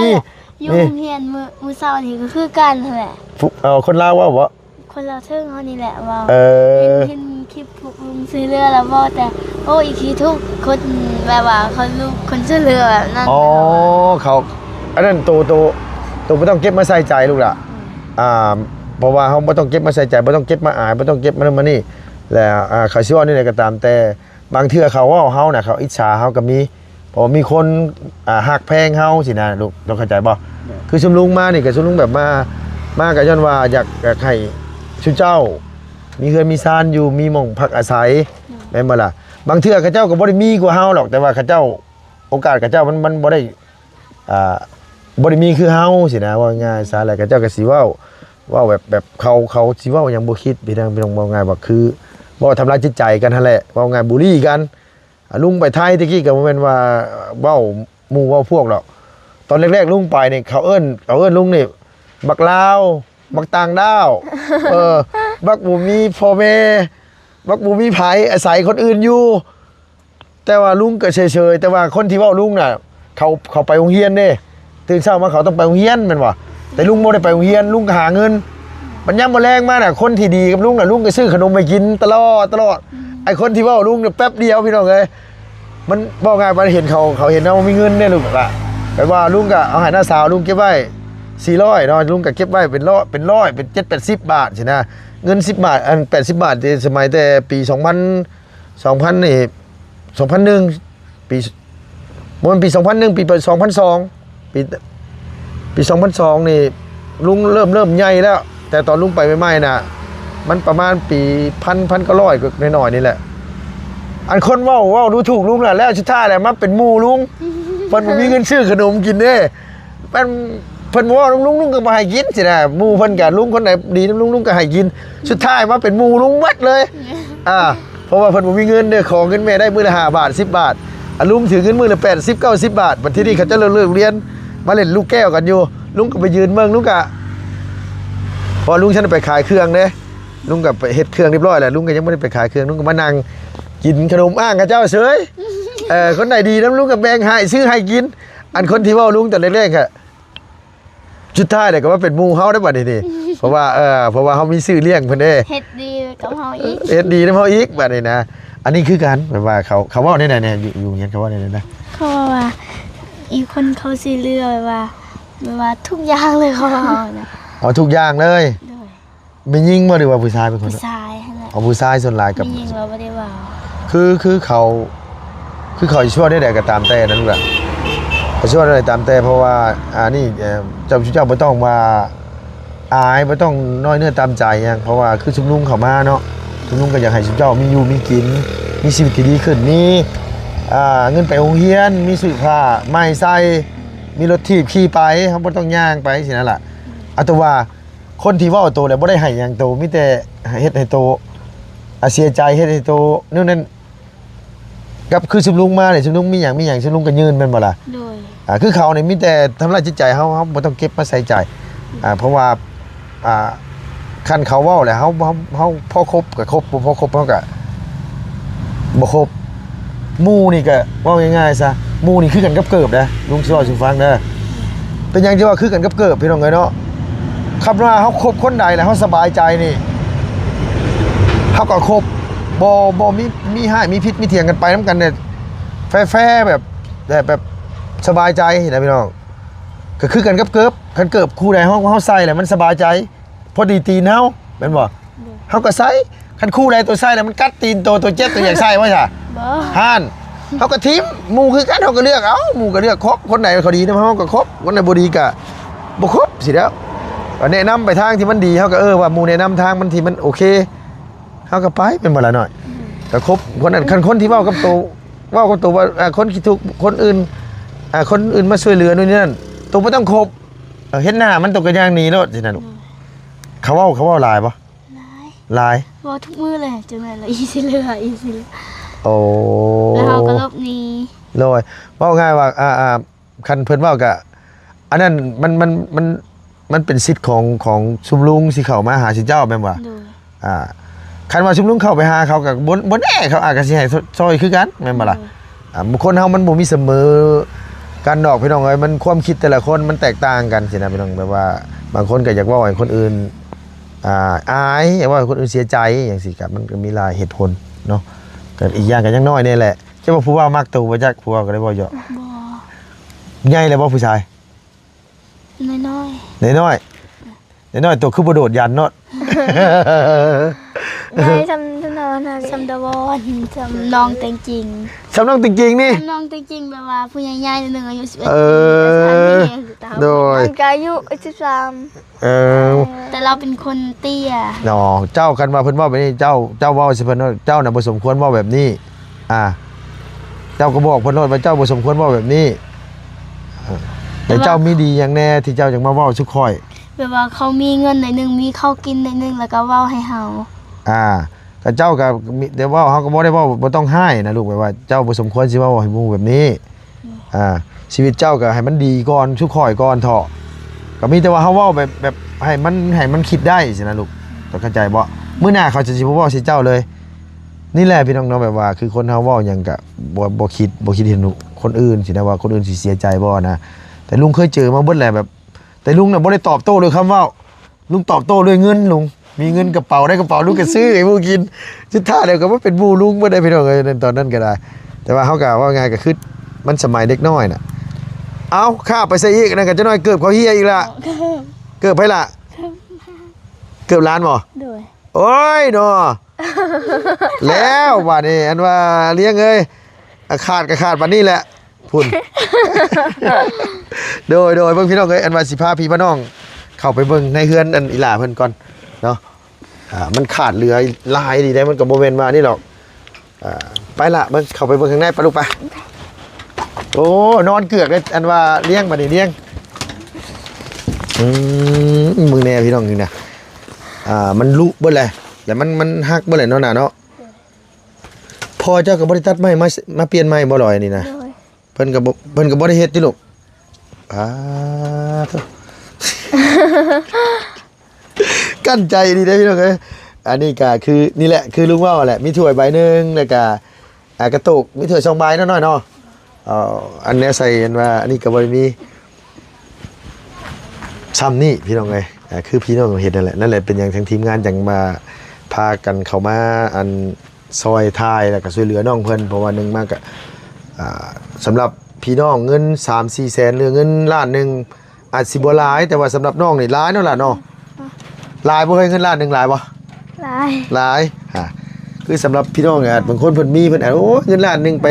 ແບບນັ້ນແຫຼະ ຢູ່ ມີ ໂຮງຮຽນມື້ ມື້ເຊົ້ານີ້ກໍຄືກັນຫັ້ນແຫຼະ ຜູ້ ເອົາ ຄົນລາວເວົ້າບໍ? ຄົນລາວເທິງເຮົານີ້ແຫຼະເວົ້າ ເອີ ເຫັນ ເຫັນຄລິບພວກລຸງຊ່ວຍເຫຼືອລະເວົ້າ ແຕ່ ໂອ້ ອີກທີທຸກຄົນ ແບບວ່າເຂົາລູກຄົນຊ່ວຍເຫຼືອແບບນັ້ນ ອໍ ເຂົາ ອັນນັ້ນໂຕ ໂຕ ໂຕບໍ່ຕ້ອງເກັບມາໃສ່ໃຈລູກຫຼ້າ ອືມ ອ່າ ເພາະວ່າເຮົາບໍ່ຕ້ອງເກັບມາໃສ່ໃຈ ບໍ່ຕ້ອງເກັບມາອາຍ ບໍ່ຕ້ອງເກັບມານັ້ນມານີ້ ແລ້ວ ອ່າ ເຂົາຊິເວົ້າແນວໃດກໍຕາມແຕ່ ບາງເທື່ອເຂົາເວົ້າເຮົານະ ເຂົາອິດສາເຮົາກໍມີ ເພາະວ່າມີຄົນ ອ່າ ຮັກແພງເຮົາຊີ້ນະລູກ ເຈົ້າເຂົ້າໃຈບໍ່? ຄືຊຸມລຸງມານີ້ກໍຊຸມລຸງແບບມາ ມາກໍຍ້ອນວ່າຢາກ ຢາກໃຫ້ຊຸມເຈົ້າມີເຮືອນມີຊານຢູ່ ມີໝ່ອງພັກອາໄສ ແມ່ນບໍ່ລະ? ບາງເທື່ອເຂົາເຈົ້າກໍບໍ່ໄດ້ມີກວ່າເຮົາດອກ ແຕ່ວ່າເຂົາເຈົ້າ ໂອກາດເຂົາເຈົ້າມັນ ມັນບໍ່ໄດ້ ອ່າ ບໍ່ໄດ້ມີຄືເຮົາຊີ້ນະ ເວົ້າງ່າຍຊະ ແລ້ວເຂົາເຈົ້າກໍຊິເວົ້າ ເວົ້າແບບ ແບບເຂົາ ເຂົາຊິເວົ້າຫຍັງບໍ່ຄິດ ພີ່ນ້ອງ ພີ່ນ້ອງ ເວົ້າງ່າຍວ່າຄືເວົ້າທຳລາຍຈິດໃຈກັນຫັ້ນແຫຼະ ເວົ້າງ່າຍບູລີກັນ ອາ ລຸງໄປໄທແຕ່ກີ້ກໍບໍ່ແມ່ນວ່າເວົ້າໝູ່ເວົ້າພວກດອກ ຕອນແລກໆລຸງໄປນີ້ ເຂົາເອີ້ນ ເຂົາເອີ້ນລຸງນີ້ ບັກລາວ ບັກຕ່າງດ້າວ ເອີ ບັກບໍ່ມີພໍ່ແມ່ ບັກບໍ່ມີໃຜ ອາໄສຄົນອື່ນຢູ່ ແຕ່ວ່າລຸງກໍເສີຍໆ ແຕ່ວ່າຄົນທີ່ເວົ້າລຸງນະ ເຂົາ ເຂົາໄປໂຮງຮຽນເດ້ ຕື່ນເຊົ້າມາເຂົາຕ້ອງໄປໂຮງຮຽນແມ່ນບໍ່? ແຕ່ລຸງບໍ່ໄດ້ໄປໂຮງຮຽນ ລຸງກໍຫາເງິນ ບັດຍາມມື້ແລງມານະ ຄົນທີ່ດີກັບລຸງນະ ລຸງກໍຊື້ຂະໜົມໃຫ້ກິນຕະຫຼອດ ຕະຫຼອດ ອືມ ໄອ້ຄົນທີ່ເວົ້າລຸງນະ ແປັບດຽວ ພີ່ນ້ອງເອີຍ ມັນເວົ້າງ່າຍວ່າເຫັນເຂົາ ເຂົາເຫັນເຮົາມີເງິນເດ້ລູກຫຼ້າ ແບບວ່າລຸງກໍເອົາໃຫ້ນ້າສາວ ລຸງເກັບໄວ້ສີ່ຮ້ອຍເນາະ ລຸງກໍເກັບໄວ້ເປັນຮ້ອຍ ເປັນເຈັດແປດສິບບາດຊີ້ນະ ເງິນສິບບາດ ອັນແປດສິບບາດ ແຕ່ສະໄໝແຕ່ປີສອງພັນ ສອງພັນນີ້ ສອງພັນໜຶ່ງ ປີ ບໍ່ແມ່ນປີສອງພັນໜຶ່ງ ປີ ສອງພັນສອງ ປີ ປີສອງພັນສອງນີ້ ລຸງເລີ່ມ ເລີ່ມໃຫຍ່ແລ້ວ ແຕ່ຕອນລຸງໄປໃໝ່ໆນະ ມັນປະມານປີພັນ ພັນເກົ້າຮ້ອຍ ໜ້ອຍໆນີ້ແຫຼະ ອັນຄົນເວົ້າ ເວົ້າດູຖູກລຸງນະ ແລ້ວສຸດທ້າຍແລ້ວມາເປັນໝູ່ລຸງ ເພິ່ນບໍ່ມີເງິນຊື້ຂະໜົມກິນເດ້ ເພິ່ນ ເພິ່ນບໍ່ເວົ້ານຳລຸງ ລຸງກໍບໍ່ໃຫ້ກິນຊີ້ນະ ໝູ່ເພິ່ນກໍ ລຸງຄົນໃດດີນຳລຸງ ລຸງກໍໃຫ້ກິນ ສຸດທ້າຍມາເປັນໝູ່ລຸງໝົດເລີຍ ອ່າ ເພາະວ່າເພິ່ນບໍ່ມີເງິນເດ້ ຂໍເງິນແມ່ໄດ້ມື້ລະຫ້າບາດ ສິບບາດ ອາ ລຸງຖືເງິນມື້ລະແປດສິບ ເກົ້າສິບບາດ ບັດທີນີ້ເຂົາເຈົ້າເລີກ ເລີກຮຽນ ມາຫຼິ້ນລູກແກ້ວກັນຢູ່ ລຸງກໍໄປຢືນເບິ່ງ ລຸງກໍ ເພາະວ່າລຸງຊັ້ນໄປຂາຍເຄື່ອງເດ້ ລຸງກໍໄປເຮັດເຄື່ອງຮຽບຮ້ອຍແລ້ວ ລຸງກໍຍັງບໍ່ໄດ້ໄປຂາຍເຄື່ອງ ລຸງກໍມານັ່ງກິນຂະໜົມອ້າງເຂົາເຈົ້າເສີຍ ເອີ ຄົນໃດດີນຳລຸງກໍແບ່ງໃຫ້ ຊື້ໃຫ້ກິນ ອັນຄົນທີ່ເວົ້າລຸງຕອນແລກໆ ກໍ ສຸດທ້າຍແລ້ວກໍມາເປັນໝູ່ເຮົາໄດ້ບັດນີ້ນີ້ ເພາະວ່າ ເອີ ເພາະວ່າເຮົາມີຊື່ລ້ຽງເພິ່ນເດ້ ເຮັດດີກັບເຮົາອີກ ເຮັດດີນຳເຮົາອີກບັດນີ້ນະ ອັນນີ້ຄືກັນ ແບບວ່າເຂົາ ເຂົາເວົ້າແນວໃດແດ່ ຢູ່ ຢູ່ໂຮງຮຽນເຂົາເວົ້າແນວໃດນະ ເຂົາເວົ້າວ່າອີກຄົນເຂົາຊິເລືອກ ແບບວ່າ ແບບວ່າທຸກຢ່າງເລີຍ ເຂົາເວົ້ານະ ເອົາທຸກຢ່າງເລີຍ ໂດຍ ແມ່ຍິງບໍ່ ຫຼືວ່າຜູ້ຊາຍເປັນຄົນ? ຜູ້ຊາຍຫັ້ນແຫຼະ ເອົາຜູ້ຊາຍສ່ວນຫຼາຍກັບ ແມ່ຍິງລາວບໍ່ໄດ້ເວົ້າ ຄື ຄືເຂົາ ຄືເຂົາຊິເວົ້າແນວໃດກໍຕາມແຕ່ນັ້ນແຫຼະ ເຂົາຊິເວົ້າແນວໃດຕາມແຕ່ ເພາະວ່າ ອ່າ ນີ້ ເຈົ້າ ເຈົ້າບໍ່ຕ້ອງວ່າອາຍ ບໍ່ຕ້ອງນ້ອຍເນື້ອຕ່ຳໃຈຫຍັງ ເພາະວ່າຄືຊຸມລຸງເຂົ້າມາເນາະ ຊຸມລຸງກໍຢາກໃຫ້ຊຸມເຈົ້າມີຢູ່ມີກິນ ມີຊີວິດທີ່ດີຂຶ້ນ ມີ ອ່າ ເງິນໄປໂຮງຮຽນ ມີຊື້ຜ້າໃໝ່ໃສ່ ມີລົດຖີບຂີ່ໄປ ເຮົາບໍ່ຕ້ອງຍ່າງໄປຊີ້ນະລະ ອາ ແຕ່ວ່າ ຄົນທີ່ເວົ້າໂຕແລ້ວບໍ່ໄດ້ໃຫ້ຫຍັງໂຕ ມີແຕ່ເຮັດໃຫ້ໂຕ ອ່າ ເສຍໃຈເຮັດໃຫ້ໂຕແນວນັ້ນ ກັບຄືຊຸມລຸງມານີ້ ຊຸມລຸງມີຫຍັງ ມີຫຍັງ ຊຸມລຸງກໍຍື່ນແມ່ນບໍ່ລະ? ໂດຍ ອ່າ ຄືເຂົານີ້ມີແຕ່ທຳລາຍຈິດໃຈເຮົາ ເຮົາບໍ່ຕ້ອງເກັບມາໃສ່ໃຈ ອ່າ ເພາະວ່າ ອ່າ ຄັນເຂົາເວົ້າແລ້ວ ເຮົາ ເຮົາ ເຮົາພໍຄົບກໍຄົບ ບໍ່ພໍຄົບເຮົາກໍບໍ່ຄົບ. ໝູ່ນີ້ກໍເວົ້າງ່າຍໆຊະ ໝູ່ນີ້ຄືກັນກັບເກີບເດ້ ລຸງຊິເວົ້າສູ່ຟັງເດີ. ເປັນຫຍັງຈຶ່ງວ່າຄືກັນກັບເກີບ ພີ່ນ້ອງເອີຍເນາະ? ຄັນວ່າເຮົາຄົບຄົນໃດແລ້ວເຮົາສະບາຍໃຈນີ້ ເຮົາກໍຄົບ ບໍ່ ບໍ່ມີ ມີຮ້າຍມີຜິດມີຖຽງກັນ ໄປນຳກັນແບບແຟໆ ແບບ ແບບ ແບບສະບາຍໃຈນະພີ່ນ້ອງ. ກໍຄືກັນກັບເກີບ ຄັນເກີບຄູ່ໃດເຮົາ ເຮົາໃສ່ແລ້ວມັນສະບາຍໃຈ ພໍດີຕີນເຮົາແມ່ນບໍ່? ໂດຍ ເຮົາກໍໃສ່. ຄັນຄູ່ໃດໂຕໃສ່ແລ້ວມັນກັດຕີນໂຕ ໂຕເຈັບ ໂຕຢາກໃສ່ບໍ່ຊະ? ບໍ່ ຫັ້ນ ເຮົາກໍຖິ້ມ. ໝູ່ຄືກັນ ເຮົາກໍເລືອກເອົາ ໝູ່ກໍເລືອກຄົບ ຄົນໃດເຂົາດີນຳເຮົາກໍຄົບ ຄົນໃດບໍ່ດີກໍບໍ່ຄົບຊີ້ແຫຼ້ວ. ກໍແນະນຳໄປທາງທີ່ມັນດີ ເຮົາກໍ ເອີ ວ່າໝູ່ແນະນຳທາງມັນທີ່ມັນໂອເຄ ເຮົາກໍໄປແມ່ນບໍ່ລະນ້ອຍ? ອືມ ກໍຄົບຄົນນັ້ນ ຄັນຄົນທີ່ເວົ້າກັບໂຕ ເວົ້າກັບໂຕວ່າ ອ່າ ຄົນຂີ້ທຸກ ຄົນອື່ນ ອ່າ ຄົນອື່ນມາຊ່ວຍເຫຼືອໂນ່ນນີ້ນັ້ນ ໂຕບໍ່ຕ້ອງຄົບ. ເອີ ເຫັນໜ້າມັນໂຕກໍຍ່າງໜີໂລດຊີ້ນະລູກ. ອືມ ເຂົາເວົ້າ ເຂົາເວົ້າຫຼາຍບໍ່? ຫຼາຍ ຫຼາຍ ເວົ້າທຸກມື້ເລີຍ ຈັ່ງໃດລະອີຊິເຫຼືອ ອີຊິເຫຼືອ. ໂອ້ ແລ້ວເຮົາກໍຫຼົບໜີ. ໂດຍ ເວົ້າງ່າຍວ່າ ອ່າ ອ່າ ຄັນເພິ່ນເວົ້າກະ ອັນນັ້ນມັນ ມັນ ມັນ ມັນເປັນສິດຂອງ ຂອງຊຸມລຸງຊິເຂົ້າມາຫາຊິເຈົ້າແມ່ນບໍ່? ໂດຍ ອ່າ ຄັນວ່າຊຸມລຸງເຂົ້າໄປຫາເຂົາກະບໍ່ ບໍ່ແນ່ ເຂົາອາດກະຊິໃຫ້ ຊ່ອຍຄືກັນແມ່ນບໍ່ລະ? ໂດຍ ອ່າ ຄົນເຮົາມັນບໍ່ມີສະເໝີກັນດອກພີ່ນ້ອງເອີຍ ມັນຄວາມຄິດແຕ່ລະຄົນມັນແຕກຕ່າງກັນຊີ້ນະພີ່ນ້ອງ. ແບບວ່າບາງຄົນກະຢາກເວົ້າໃຫ້ຄົນອື່ນ ອ່າ ອາຍ ຢາກເວົ້າໃຫ້ຄົນອື່ນເສຍໃຈຈັ່ງຊີ້ ກະມັນກະມີຫຼາຍເຫດຜົນເນາະ. ກະອີກຢ່າງກະຍັງນ້ອຍແນ່ແຫຼະ. ເຈົ້າວ່າຜູ້ບ່າວມັກໂຕບໍ່ຈັກ ຜູ້ບ່າວກໍໄດ້ເວົ້າຢອກ. ບໍ່ ໃຫຍ່ແລ້ວບໍ່ຜູ້ຊາຍ? ນ້ອຍໆ ນ້ອຍໆ ນ້ອຍໆ ໂຕຄືບໍ່ໂດດຢັນເນາະ. ໃຫຍ່ສ່ຳ ສ່ຳນ້ອງ ສ່ຳດາວອນ ສ່ຳນ້ອງແຕງຈິງ ສ່ຳນ້ອງແຕງຈິງນີ້ ສ່ຳນ້ອງແຕງຈິງ ແບບວ່າຜູ້ໃຫຍ່ໆໜ້ອຍໜຶ່ງ ອາຍຸສິບເອັດ ເອີ ປີ ໂດຍ ມັນກະອາຍຸສິບສາມ. ເອີ ແຕ່ລາວເປັນຄົນເຕ້ຍເນາະ. ເຈົ້າ ຄັນວ່າເພິ່ນເວົ້າແບບນີ້ ເຈົ້າ ເຈົ້າເວົ້າໃສ່ເພິ່ນວ່າ ເຈົ້ານະບໍ່ສົມຄວນເວົ້າແບບນີ້ ອ່າ ເຈົ້າກໍບອກເພິ່ນໂລດວ່າ ເຈົ້າບໍ່ສົມຄວນເວົ້າແບບນີ້ ເອີ ແຕ່ ແຕ່ວ່າ ເຈົ້າມີດີຫຍັງແນ່ທີ່ເຈົ້າຈັ່ງມາເວົ້າສູ່ຂ້ອຍ? ແບບວ່າເຂົາມີເງິນໜ້ອຍໜຶ່ງ ມີເຂົ້າກິນໜ້ອຍໜຶ່ງ ແລ້ວກໍເວົ້າໃຫ້ເຮົາ ອ່າ ກໍເຈົ້າກໍມີແຕ່ເວົ້າ ເຮົາກໍບໍ່ໄດ້ເວົ້າ ບໍ່ຕ້ອງຮ້າຍນະລູກ ແບບວ່າເຈົ້າບໍ່ສົມຄວນຊິມາເວົ້າໃຫ້ໝູ່ແບບນີ້. ອ່າ ຊີວິດເຈົ້າກໍໃຫ້ມັນດີກ່ອນ ຊຸຂ້ອຍກ່ອນເຖາະ. ກໍມີແຕ່ວ່າເຮົາເວົ້າແບບ ແບບໃຫ້ມັນ ໃຫ້ມັນຄິດໄດ້ຊີ້ນະລູກ ເຈົ້າເຂົ້າໃຈບໍ່? ມື້ໜ້າເຂົາຈະຊິບໍ່ເວົ້າໃສ່ເຈົ້າເລີຍ. ນີ້ແຫຼະພີ່ນ້ອງເນາະ ແບບວ່າຄືຄົນເຮົາເວົ້າຫຍັງກະບໍ່ ບໍ່ຄິດ ບໍ່ຄິດເຫັນຄົນອື່ນຊີ້ນະ ວ່າຄົນອື່ນຊິເສຍໃຈບໍ່ນະ. ແຕ່ລຸງເຄີຍເຈີມາເບິດແຫຼະ ແບບ ແຕ່ລຸງນະບໍ່ໄດ້ຕອບໂຕ້ດ້ວຍຄຳເວົ້າ ລຸງຕອບໂຕ້ດ້ວຍເງິນ. ລຸງມີເງິນກະເປົາ ໃນກະເປົາ ລຸງກະຊື້ໃຫ້ໝູ່ກິນ. ສຸດທ້າຍແລ້ວກະມາເປັນໝູ່ລຸງເບິດເດ້ພີ່ນ້ອງເອີຍ ໃນຕອນນັ້ນກະໄດ້. ແຕ່ວ່າເຮົາກະເວົ້າງ່າຍກະຄືມັນສະໄໝເດັກນ້ອຍນະ. ເອົ້າ ຄາບໄປໃສອີກ? ນັ້ນກະຈັກໜ້ອຍເກີບເຂົາເຮຍອີກລະ. ເກີບໃຜລະ? ເກີບຫຼານບໍ່? ໂດຍ ໂອ້ຍເນາະ ແລ້ວບາດນີ້ ອັນວ່າລ້ຽງເອີຍ ອາ ຂາດກະຂາດບາດນີ້ແຫຼະ. ພຸ້ນ ໂດຍ ໂດຍ ເບິ່ງພີ່ນ້ອງເອີຍ ອັນວ່າຊິພາພີ່ພານ້ອງເຂົ້າໄປເບິ່ງໃນເຮືອນອັນອີ່ຫຼ້າເພິ່ນກ່ອນເນາະ. ອ່າ ມັນຂາດເຫຼືອຫຼາຍດີເດ້ ມັນກໍບໍ່ແມ່ນວ່ານີ້ດອກ. ອ່າ ໄປລະ ເບິ່ງ ເຂົ້າໄປເບິ່ງຂ້າງໃນ ໄປລູກ ໄປ. ໂອ້ ນອນເກືອກເລີຍ ອັນວ່າລ້ຽງ ບາດນີ້ລ້ຽງ. ອືມ ເບິ່ງແນ່ພີ່ນ້ອງນີ້ນະ ອ່າ ມັນລຸເບິດແຫຼະ ແລ້ວມັນ ມັນຫັກເບິດແຫຼະເນາະ ໜ້າເນາະ. ພໍ່ເຈົ້າກໍບໍ່ໄດ້ຕັດໃໝ່ ມາ ມາປ່ຽນໃໝ່ບໍ່ລອຍນີ້ນະ? ໂດຍ ເພິ່ນກໍບໍ່ ເພິ່ນກໍບໍ່ໄດ້ເຮັດຕິລູກ? ອາ ໂທ້ ກັ້ນໃຈອີ່ຫຼີເດ້ພີ່ນ້ອງເອີຍ. ອັນນີ້ກໍຄື ນີ້ແຫຼະ ຄືລຸງເວົ້າແຫຼະ ມີຖ້ວຍໃບໜຶ່ງ ແລ້ວກໍ ອ່າ ກະໂຕກ ມີຖ້ວຍສອງໃບເນາະ ນ້ອຍເນາະ. ເອີ ອັນແນວໃສ່ ອັນວ່າ ອັນນີ້ກໍບໍ່ໄດ້ມີ ຊ່ຳນີ້ພີ່ນ້ອງເອີຍ. ອ່າ ຄືພີ່ນ້ອງເຫັນນັ້ນແຫຼະ ນັ້ນແຫຼະ ເປັນຫຍັງທາງທີມງານຈັ່ງມາ ພາກັນເຂົ້າມາ ອັນ ຊ່ອຍຖ່າຍ ແລ້ວກໍຊ່ວຍເຫຼືອນ້ອງເພິ່ນ ເພາະວ່າໜຶ່ງມາກໍ ອ່າ ສຳລັບພີ່ນ້ອງເງິນສາມສີ່ແສນ ຫຼືເງິນລ້ານໜຶ່ງ ອາດຊິບໍ່ຫຼາຍ ແຕ່ວ່າສຳລັບນ້ອງນີ້ຫຼາຍເນາະຫຼານເນາະ. ຫຼາຍບໍ່ເຮີ້ຍ ເງິນລ້ານໜຶ່ງຫຼາຍບໍ່? ຫຼາຍ ຫຼາຍ. ອ່າ ຄືສຳລັບພີ່ນ້ອງ ອ່າ ບາງຄົນເພິ່ນມີ ເພິ່ນ ໂອ້ຍ ເງິນລ້ານໜຶ່ງໄປ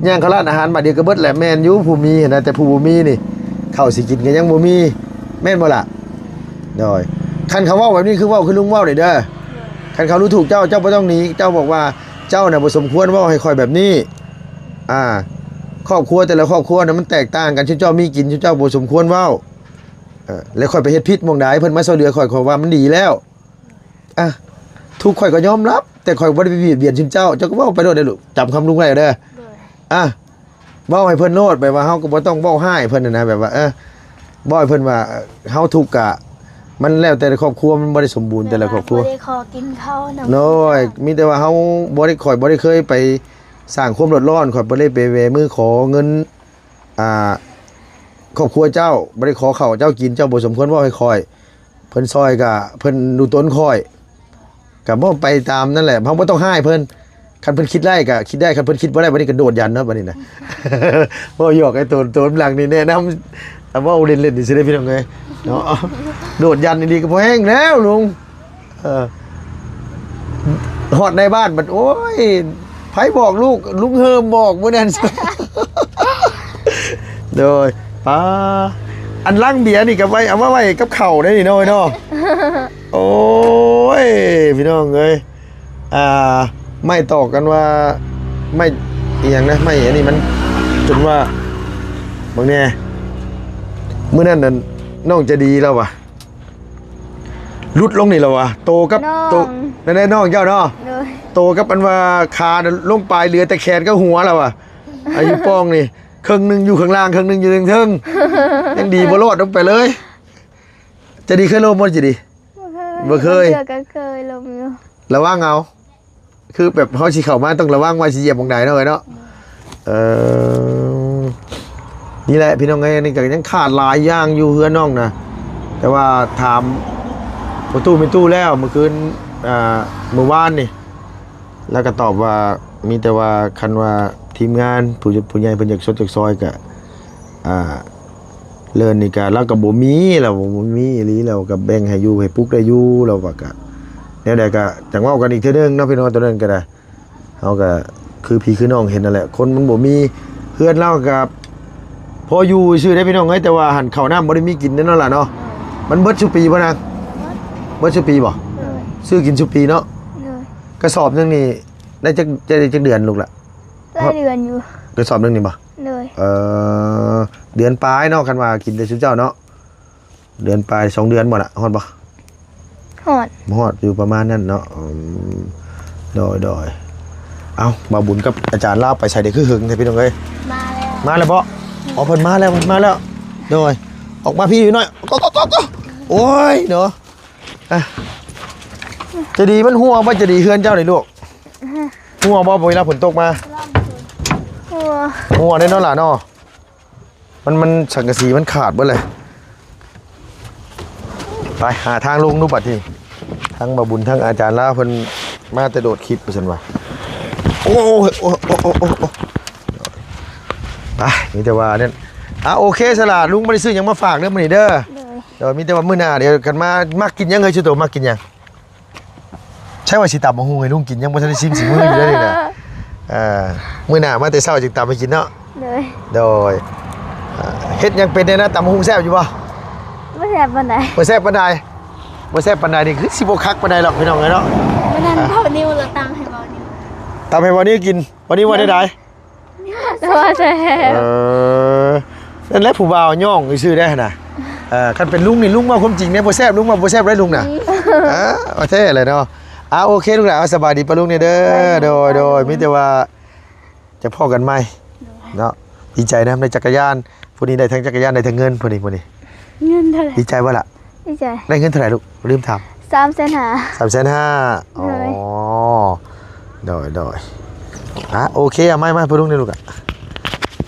ຍ່າງເຂົ້າຮ້ານອາຫານບາດດຽວກໍເບິດແຫຼະ. ແມ່ນຢູ່ ຜູ້ມີຫັ້ນນະ ແຕ່ຜູ້ບໍ່ມີນີ້ ເຂົ້າຊິກິນກໍຍັງບໍ່ມີ ແມ່ນບໍ່ລະ? ໂດຍ ຄັນເຂົາເວົ້າແບບນີ້ ຄືເວົ້າຄືລຸງເວົ້ານີ້ເດີ. ຄັນເຂົາດູຖູກເຈົ້າ ເຈົ້າບໍ່ຕ້ອງໜີ ເຈົ້າບອກວ່າ ເຈົ້ານະບໍ່ສົມຄວນເວົ້າໃຫ້ຂ້ອຍແບບນີ້. ອ່າ ຄອບຄົວແຕ່ລະຄອບຄົວນະ ມັນແຕກຕ່າງກັນ ຊຸມເຈົ້າມີກິນ ຊຸມເຈົ້າບໍ່ສົມຄວນເວົ້າ. ເອີ ແລ້ວຂ້ອຍໄປເຮັດຜິດໝ່ອງໃດ? ເພິ່ນມາຊ່ວຍເຫຼືອຂ້ອຍ ຂ້ອຍວ່າມັນດີແລ້ວ. ອ່ະ ທຸກຂ້ອຍກໍຍອມຮັບ ແຕ່ຂ້ອຍບໍ່ໄດ້ໄປບຽດບຽນຊຸມເຈົ້າ. ເຈົ້າກໍເວົ້າໄປໂລດເດີ້ລູກ ຈຳຄຳລຸງໄວ້ເດີ້. ໂດຍ ອ່ະ ເວົ້າໃຫ້ເພິ່ນໂລດ ແບບວ່າເຮົາກໍບໍ່ຕ້ອງເວົ້າຮ້າຍເພິ່ນຫັ້ນນະ ແບບວ່າ ເອີ ເວົ້າໃຫ້ເພິ່ນວ່າເຮົາທຸກກະ ມັນແລ້ວແຕ່ຄອບຄົວ ມັນບໍ່ໄດ້ສົມບູນແຕ່ລະຄອບຄົວ. ບໍ່ໄດ້ຂໍກິນເຂົ້ານຳ ໂດຍ ມີແຕ່ວ່າເຮົາບໍ່ໄດ້ ຂ້ອຍບໍ່ໄດ້ເຄີຍໄປສ້າງຄວາມເດືອດຮ້ອນ ຂ້ອຍບໍ່ໄດ້ໄປແຫວມືຂໍເງິນ ອ່າ ຄອບຄົວເຈົ້າ ບໍ່ໄດ້ຂໍເຂົ້າເຈົ້າກິນ ເຈົ້າບໍ່ສົມຄວນເວົ້າໃຫ້ຂ້ອຍ. ເພິ່ນຊ່ອຍກະເພິ່ນຮູ້ຕົນຂ້ອຍ ກະມອບໄປຕາມນັ້ນແຫຼະ ເຮົາບໍ່ຕ້ອງຮ້າຍເພິ່ນ. ຄັນເພິ່ນຄິດໄດ້ກະຄິດໄດ້ ຄັນເພິ່ນຄິດບໍ່ໄດ້ ບັດນີ້ກະໂດດຢັນເນາະ ບັດນີ້ນະ. ເວົ້າຫຍອກໄອ້ໂຕ ໂຕຫຼັງນີ້ແນະນຳ ເວົ້າເລ່ນໆຊື່ໆເດ້ພີ່ນ້ອງເອີຍເນາະ. ໂດດຢັນອີ່ຫຼີກະພໍແຮງແລ້ວລຸງ. ເອີ ຮອດໃນບ້ານບັດ ໂອ້ຍ ໃຜບອກລູກ ລຸງເຮີມບອກມື້ນັ້ນ. ໂດຍ ປາ ອັນລັງເບຍນີ້ກະໄວ້ ເອົາມາໄວ້ກັບເຂົ້າໄດ້ນີ້ເນາະ ເນາະ. ໂອ້ຍ ພີ່ນ້ອງເອີຍ ອ່າ ໄມ້ຕອກກັນວ່າ ໄມ້ອີ່ຫຍັງນະ ໄມ້ອັນນີ້ມັນຈົນວ່າ ເບິ່ງແດ່ ມື້ນັ້ນນັ້ນ ນ້ອງໃຈດີລາວວ່າ ຫຼຸດລົງນີ້ລະວ່າ ໂຕກັບ ນ້ອງ ໂຕ ນັ້ນແຫຼະນ້ອງເຈົ້າເນາະ. ໂດຍ ໂຕກັບອັນວ່າຂານັ້ນລົງປາຍ ເຫຼືອແຕ່ແຂນກັບຫົວລະວ່າ. ອາຍຸປ່ອງນີ້ ເຄິ່ງໜຶ່ງຢູ່ຂ້າງລ່າງ ເຄິ່ງໜຶ່ງຢູ່ເທິງໆ. ຍັງດີບໍ່ລອດລົງໄປເລີຍ. ໃຈດີເຄີຍລົມບໍ່ ໃຈດີ? ບໍ່ເຄີຍ ບໍ່ເຄີຍ ບາງເທື່ອກໍເຄີຍລົມຢູ່. ລະວັງເອົາ ຄືແບບເຮົາຊິເຂົ້າມາຕ້ອງລະວັງວ່າຊິຢຽບໝ່ອງໃດເນາະ ເອີຍເນາະ. ເອີ ນີ້ແຫຼະພີ່ນ້ອງເອີຍ ນີ້ກໍຍັງຂາດຫຼາຍຢ່າງຢູ່ເຮືອນນ້ອງນະ ແຕ່ວ່າຖາມພໍ່ຕູ້ແມ່ຕູ້ແລ້ວ ມື້ຄືນ ອ່າ ມື້ວານນີ້ ລາວກໍຕອບວ່າ ມີແຕ່ວ່າຄັນວ່າທີມງານ ຜູ້ ຜູ້ໃຫຍ່ເພິ່ນຢາກຊົດຢາກຊ່ອຍກໍ ອ່າ ເລື່ອນນີ້ກະລາວກະບໍ່ມີ ລາວບໍ່ມີອີ່ຫຼີ ລາວກະແບ່ງໃຫ້ຢູ່ໃຫ້ປຸກໄດ້ຢູ່ ລາວວ່າກະ ແນວໃດກະຈັ່ງເວົ້າກັນອີກເທື່ອໜຶ່ງເນາະ ພີ່ນ້ອງ. ຕອນນັ້ນກະໄດ້ ເຮົາກະຄືພີ່ຄືນ້ອງເຫັນນັ້ນແຫຼະ ຄົນມັນບໍ່ມີ ເຮືອນລາວກະພໍຢູ່ຊື່ເດ້ພີ່ນ້ອງເອີຍ ແຕ່ວ່າຫັ້ນເຂົ້ານ້ຳບໍ່ໄດ້ມີກິນເດ້ເນາະຫຼານເນາະ. ມັນເບິດຊຸປີບໍ່ນາງ? ເບິດຊຸປີບໍ່? ໂດຍ ຊື້ກິນຊຸປີເນາະ. ໂດຍ ກະສອບໜຶ່ງນີ້ໄດ້ຈັກ ໄດ້ຈັກເດືອນລູກລະ? ຫຼາຍເດືອນຢູ່. ກະສອບໜຶ່ງນີ້ບໍ່? ໂດຍ ເອີ ເດືອນປາຍເນາະ ຄັນວ່າກິນແຕ່ຊຸມເຈົ້າເນາະ. ເດືອນປາຍ ສອງເດືອນບໍ່ລະ ຮອດບໍ່? ຮອດ ຮອດຢູ່ປະມານນັ້ນເນາະ. ອືມ ໂດຍ ໂດຍ. ເອົ້າ ບ່າວບຸນກັບອາຈານລາວໄປໃສເດ ຄືຫຶງແທ້ພີ່ນ້ອງເອີຍ? ມາແລ້ວ ມາແລ້ວບໍ່? ອໍ ເພິ່ນມາແລ້ວ ເພິ່ນມາແລ້ວ. ໂດຍ ອອກມາພີ້ຢູ່ໜ້ອຍ. ໂອ້ຍເນາະ ອ່ະ ໃຈດີ ມັນຮົ່ວບໍ່ ໃຈດີ ເຮືອນເຈົ້ານີ້ລູກ? ຮົ່ວບໍ່ ເວລາຝົນຕົກມາ? ຮົ່ວ ຮົ່ວເດ້ເນາະຫຼານເນາະ. ມັນ ມັນ ສັງກະສີມັນຂາດເບິດເລີຍ. ໄປຫາທາງລົງດູບັດນີ້ ທັງບ່າວບຸນ ທັງອາຈານລາວ ເພິ່ນມາແຕ່ໂດດຄລິບວ່າຊັ້ນວ່າ. ໂອ້ຍ ໂອ້ຍ ໂອ້ຍ ໂອ້ຍ ໂອ້ຍ ໄປ ມີແຕ່ວ່ານັ້ນ. ອ່າ ໂອເຄ ສະຫຼາ ລຸງບໍ່ໄດ້ຊື້ຫຍັງມາຝາກເດີມື້ນີ້ເດີ. ໂດຍ ໂດຍ ມີແຕ່ວ່າມື້ໜ້າ ດຽວກັນມາ. ມັກກິນຫຍັງເຮີຍ ຊຸໂຕ ມັກກິນຫຍັງ? ໃຊ່ວ່າຊິຕຳບັກຫຸ່ງໃຫ້ລຸງກິນ ຍັງບໍ່ທັນໄດ້ຊິມສີມືຢູ່ເດ້ນີ້ນະ. ເອີ ມື້ໜ້າມາແຕ່ເຊົ້າຈຶ່ງຕຳໃຫ້ກິນເນາະ. ໂດຍ ໂດຍ. ເຮັດຫຍັງເປັນແດ່ນະ? ຕຳບັກຫຸ່ງແຊບຢູ່ບໍ່? ບໍ່ແຊບປານໃດ. ບໍ່ແຊບປານໃດ? ບໍ່ແຊບປານໃດນີ້ຄືຊິບໍ່ຄັກປານໃດດອກ ພີ່ນ້ອງເອີຍເນາະ. ມື້ນັ້ນເບົານິວລະຕຳໃຫ້ເບົານິວ ຕຳໃຫ້ເບົານິວກິນ. ເບົານິວວ່າແນວໃດ? ແຕ່ວ່າແຊບ. ເອີ ນັ້ນແຫຼະ ຜູ້ບ່າວຍ້ອງຊື່ໆໄດ໋ຫັ້ນນະ. ເອີ ຄັນເປັນລຸງນີ້ ລຸງເວົ້າຄວາມຈິງເດ້ ບໍ່ແຊບ ລຸງວ່າບໍ່ແຊບໄດ໋ລຸງນະ. ເອີ ເອົາແທ້ແຫຼະເນາະ. ອ່າ ໂອເຄ ລູກຫຼານ ສະບາຍດີປ້າລຸງແດ່ເດີ. ໂດຍ ໂດຍ ມີແຕ່ວ່າຈະພໍ້ກັນໃໝ່ເນາະ. ດີໃຈນຳ ໄດ້ຈັກກະຍານ ຜູ້ນີ້ໄດ້ທັງຈັກກະຍານ ໄດ້ທັງເງິນ ຜູ້ນີ້ ຜູ້ນີ້. ເງິນເທົ່າໃດ? ດີໃຈບໍ່ລະ? ດີໃຈ. ໄດ້ເງິນເທົ່າໃດລູກ? ລືມຖາມ. ສາມແສນຫ້າ. ສາມແສນຫ້າ. ໂດຍ ອໍ ໂດຍ ໂດຍ. ອ່ະ ໂອເຄ ເອົາໄມ້ມາໃຫ້ພໍ່ລຸງແດ່ລູກ.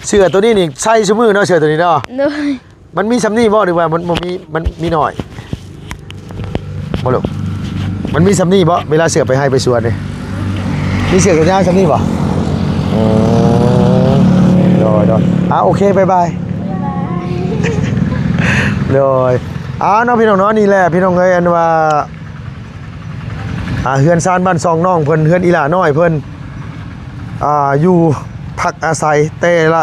ເສື້ອໂຕນີ້ນີ້ໃສ່ຊຸມື້ເນາະ ເສື້ອໂຕນີ້ເນາະ. ໂດຍ. ມັນມີຊ່ຳນີ້ບໍ່ ຫຼືວ່າມັນບໍ່ມີ ມັນມີໜ້ອຍ? ບໍ່ລູກ ມັນມີຊ່ຳນີ້ບໍ່ ເວລາເສື້ອໄປໄຮ່ໄປສວນນີ້? ມີເສື້ອແຂນຍາວຊ່ຳນີ້ບໍ່? ອໍ ໂດຍ ໂດຍ. ອ່າ ໂອເຄ ບາຍບາຍ. ໂດຍ. ອ່າ ເນາະ ພີ່ນ້ອງເນາະ ນີ້ແຫຼະ ພີ່ນ້ອງເອີຍ ອັນວ່າ ອ່າ ເຮືອນຊານບ້ານຊ່ອງນ້ອງເພິ່ນ ເຮືອນອີ່ຫຼ້ານ້ອຍເພິ່ນ ອ່າ ຢູ່ພັກອາໄສແຕ່ລະ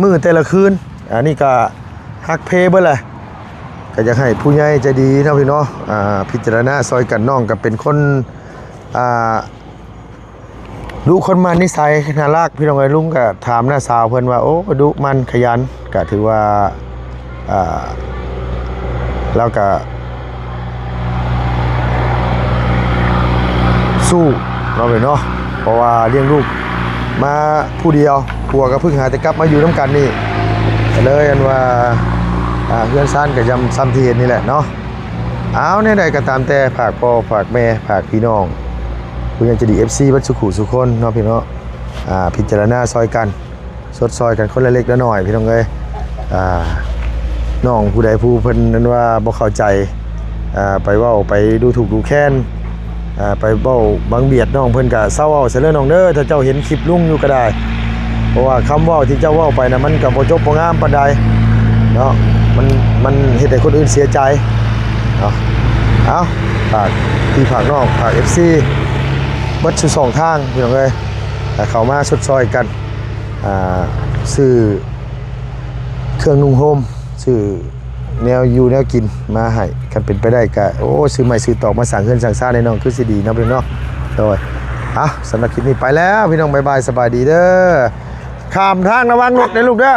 ມື້ແຕ່ລະຄືນ. ອັນນີ້ກະຫັກເພເບິດແຫຼະ ກະຢາກໃຫ້ຜູ້ໃຫຍ່ໃຈດີເນາະ ພີ່ເນາະ ອ່າ ພິຈາລະນາຊ່ອຍກັນ. ນ້ອງກະເປັນຄົນ ອ່າ ດຸຄົນໝັ່ນ ນິໄສໜ້າຮັກ ພີ່ນ້ອງເອີຍ. ລຸງກະຖາມນ້າສາວເພິ່ນວ່າ ໂອ້ ດຸໝັ່ນຂະຫຍັນ ກະຖືວ່າ ອ່າ ລາວກະ ລູກເນາະ ເນາະ ເພາະວ່າລ້ຽງລູກມາຜູ້ດຽວ ຜົວກໍເພິ່ງຫາແຕ່ກັບມາຢູ່ນຳກັນນີ້ ກໍເລີຍອັນວ່າ ອ່າ ເຮືອນຊານກໍຢ່າງສ່ຳທີ່ເຫັນນີ້ແຫຼະເນາະ. ເອົາ ແນວໃດກໍຕາມແຕ່ ຝາກພໍ່ຝາກແມ່ ຝາກພີ່ນ້ອງ ຜູ້ໃຫຍ່ໃຈດີ ເອັຟຊີ ເບິດສູ່ຄູ່ສູ່ຄົນເນາະ ພີ່ນ້ອງເນາະ ອ່າ ພິຈາລະນາຊ່ອຍກັນ ຊົດຊ່ອຍກັນຄົນລະເລັກລະນ້ອຍ ພີ່ນ້ອງເອີຍ. ອ່າ ນ້ອງຜູ້ໃດຜູ້ເພິ່ນນັ້ນວ່າບໍ່ເຂົ້າໃຈ ອ່າ ໄປເວົ້າໄປດູຖູກດູແຄນ ອ່າ ໄປເວົ້າບັງບຽດນ້ອງເພິ່ນ ກະເຊົາເວົ້າຊະເລີຍນ້ອງເດີ. ຖ້າເຈົ້າເຫັນຄລິບລຸງຢູ່ກໍໄດ້ ເພາະວ່າຄຳເວົ້າທີ່ເຈົ້າເວົ້າໄປນະ ມັນກໍບໍ່ຈົບບໍ່ງາມປານໃດເນາະ ມັນ ມັນເຮັດໃຫ້ຄົນອື່ນເສຍໃຈເນາະ. ເອົາ ຝາກພີ່ຝາກນ້ອງ ຝາກ ເອັຟຊີ ເບິດສູ່ຊ່ອງທາງ ພີ່ນ້ອງເອີຍ ໃຫ້ເຂົ້າມາຊົດຊ່ອຍກັນ ອ່າ ຊື້ເຄື່ອງນຸ່ງຫົ່ມ ຊື້ແນວຢູ່ແນວກິນມາໃຫ້ ຄັນເປັນໄປໄດ້ກະ ໂອ້ ຊື້ໄມ້ຊື້ຕອກມາສ້າງເຮືອນສ້າງຊານໃຫ້ນ້ອງ ຄືຊິດີເນາະ ພີ່ນ້ອງເນາະ. ໂດຍ ເອົາ ສຳລັບຄລິບນີ້ໄປແລ້ວ ພີ່ນ້ອງ ບາຍບາຍ ສະບາຍດີເດີ. ຂ້າມທາງລະວັງລົດເດີລູກເດີ.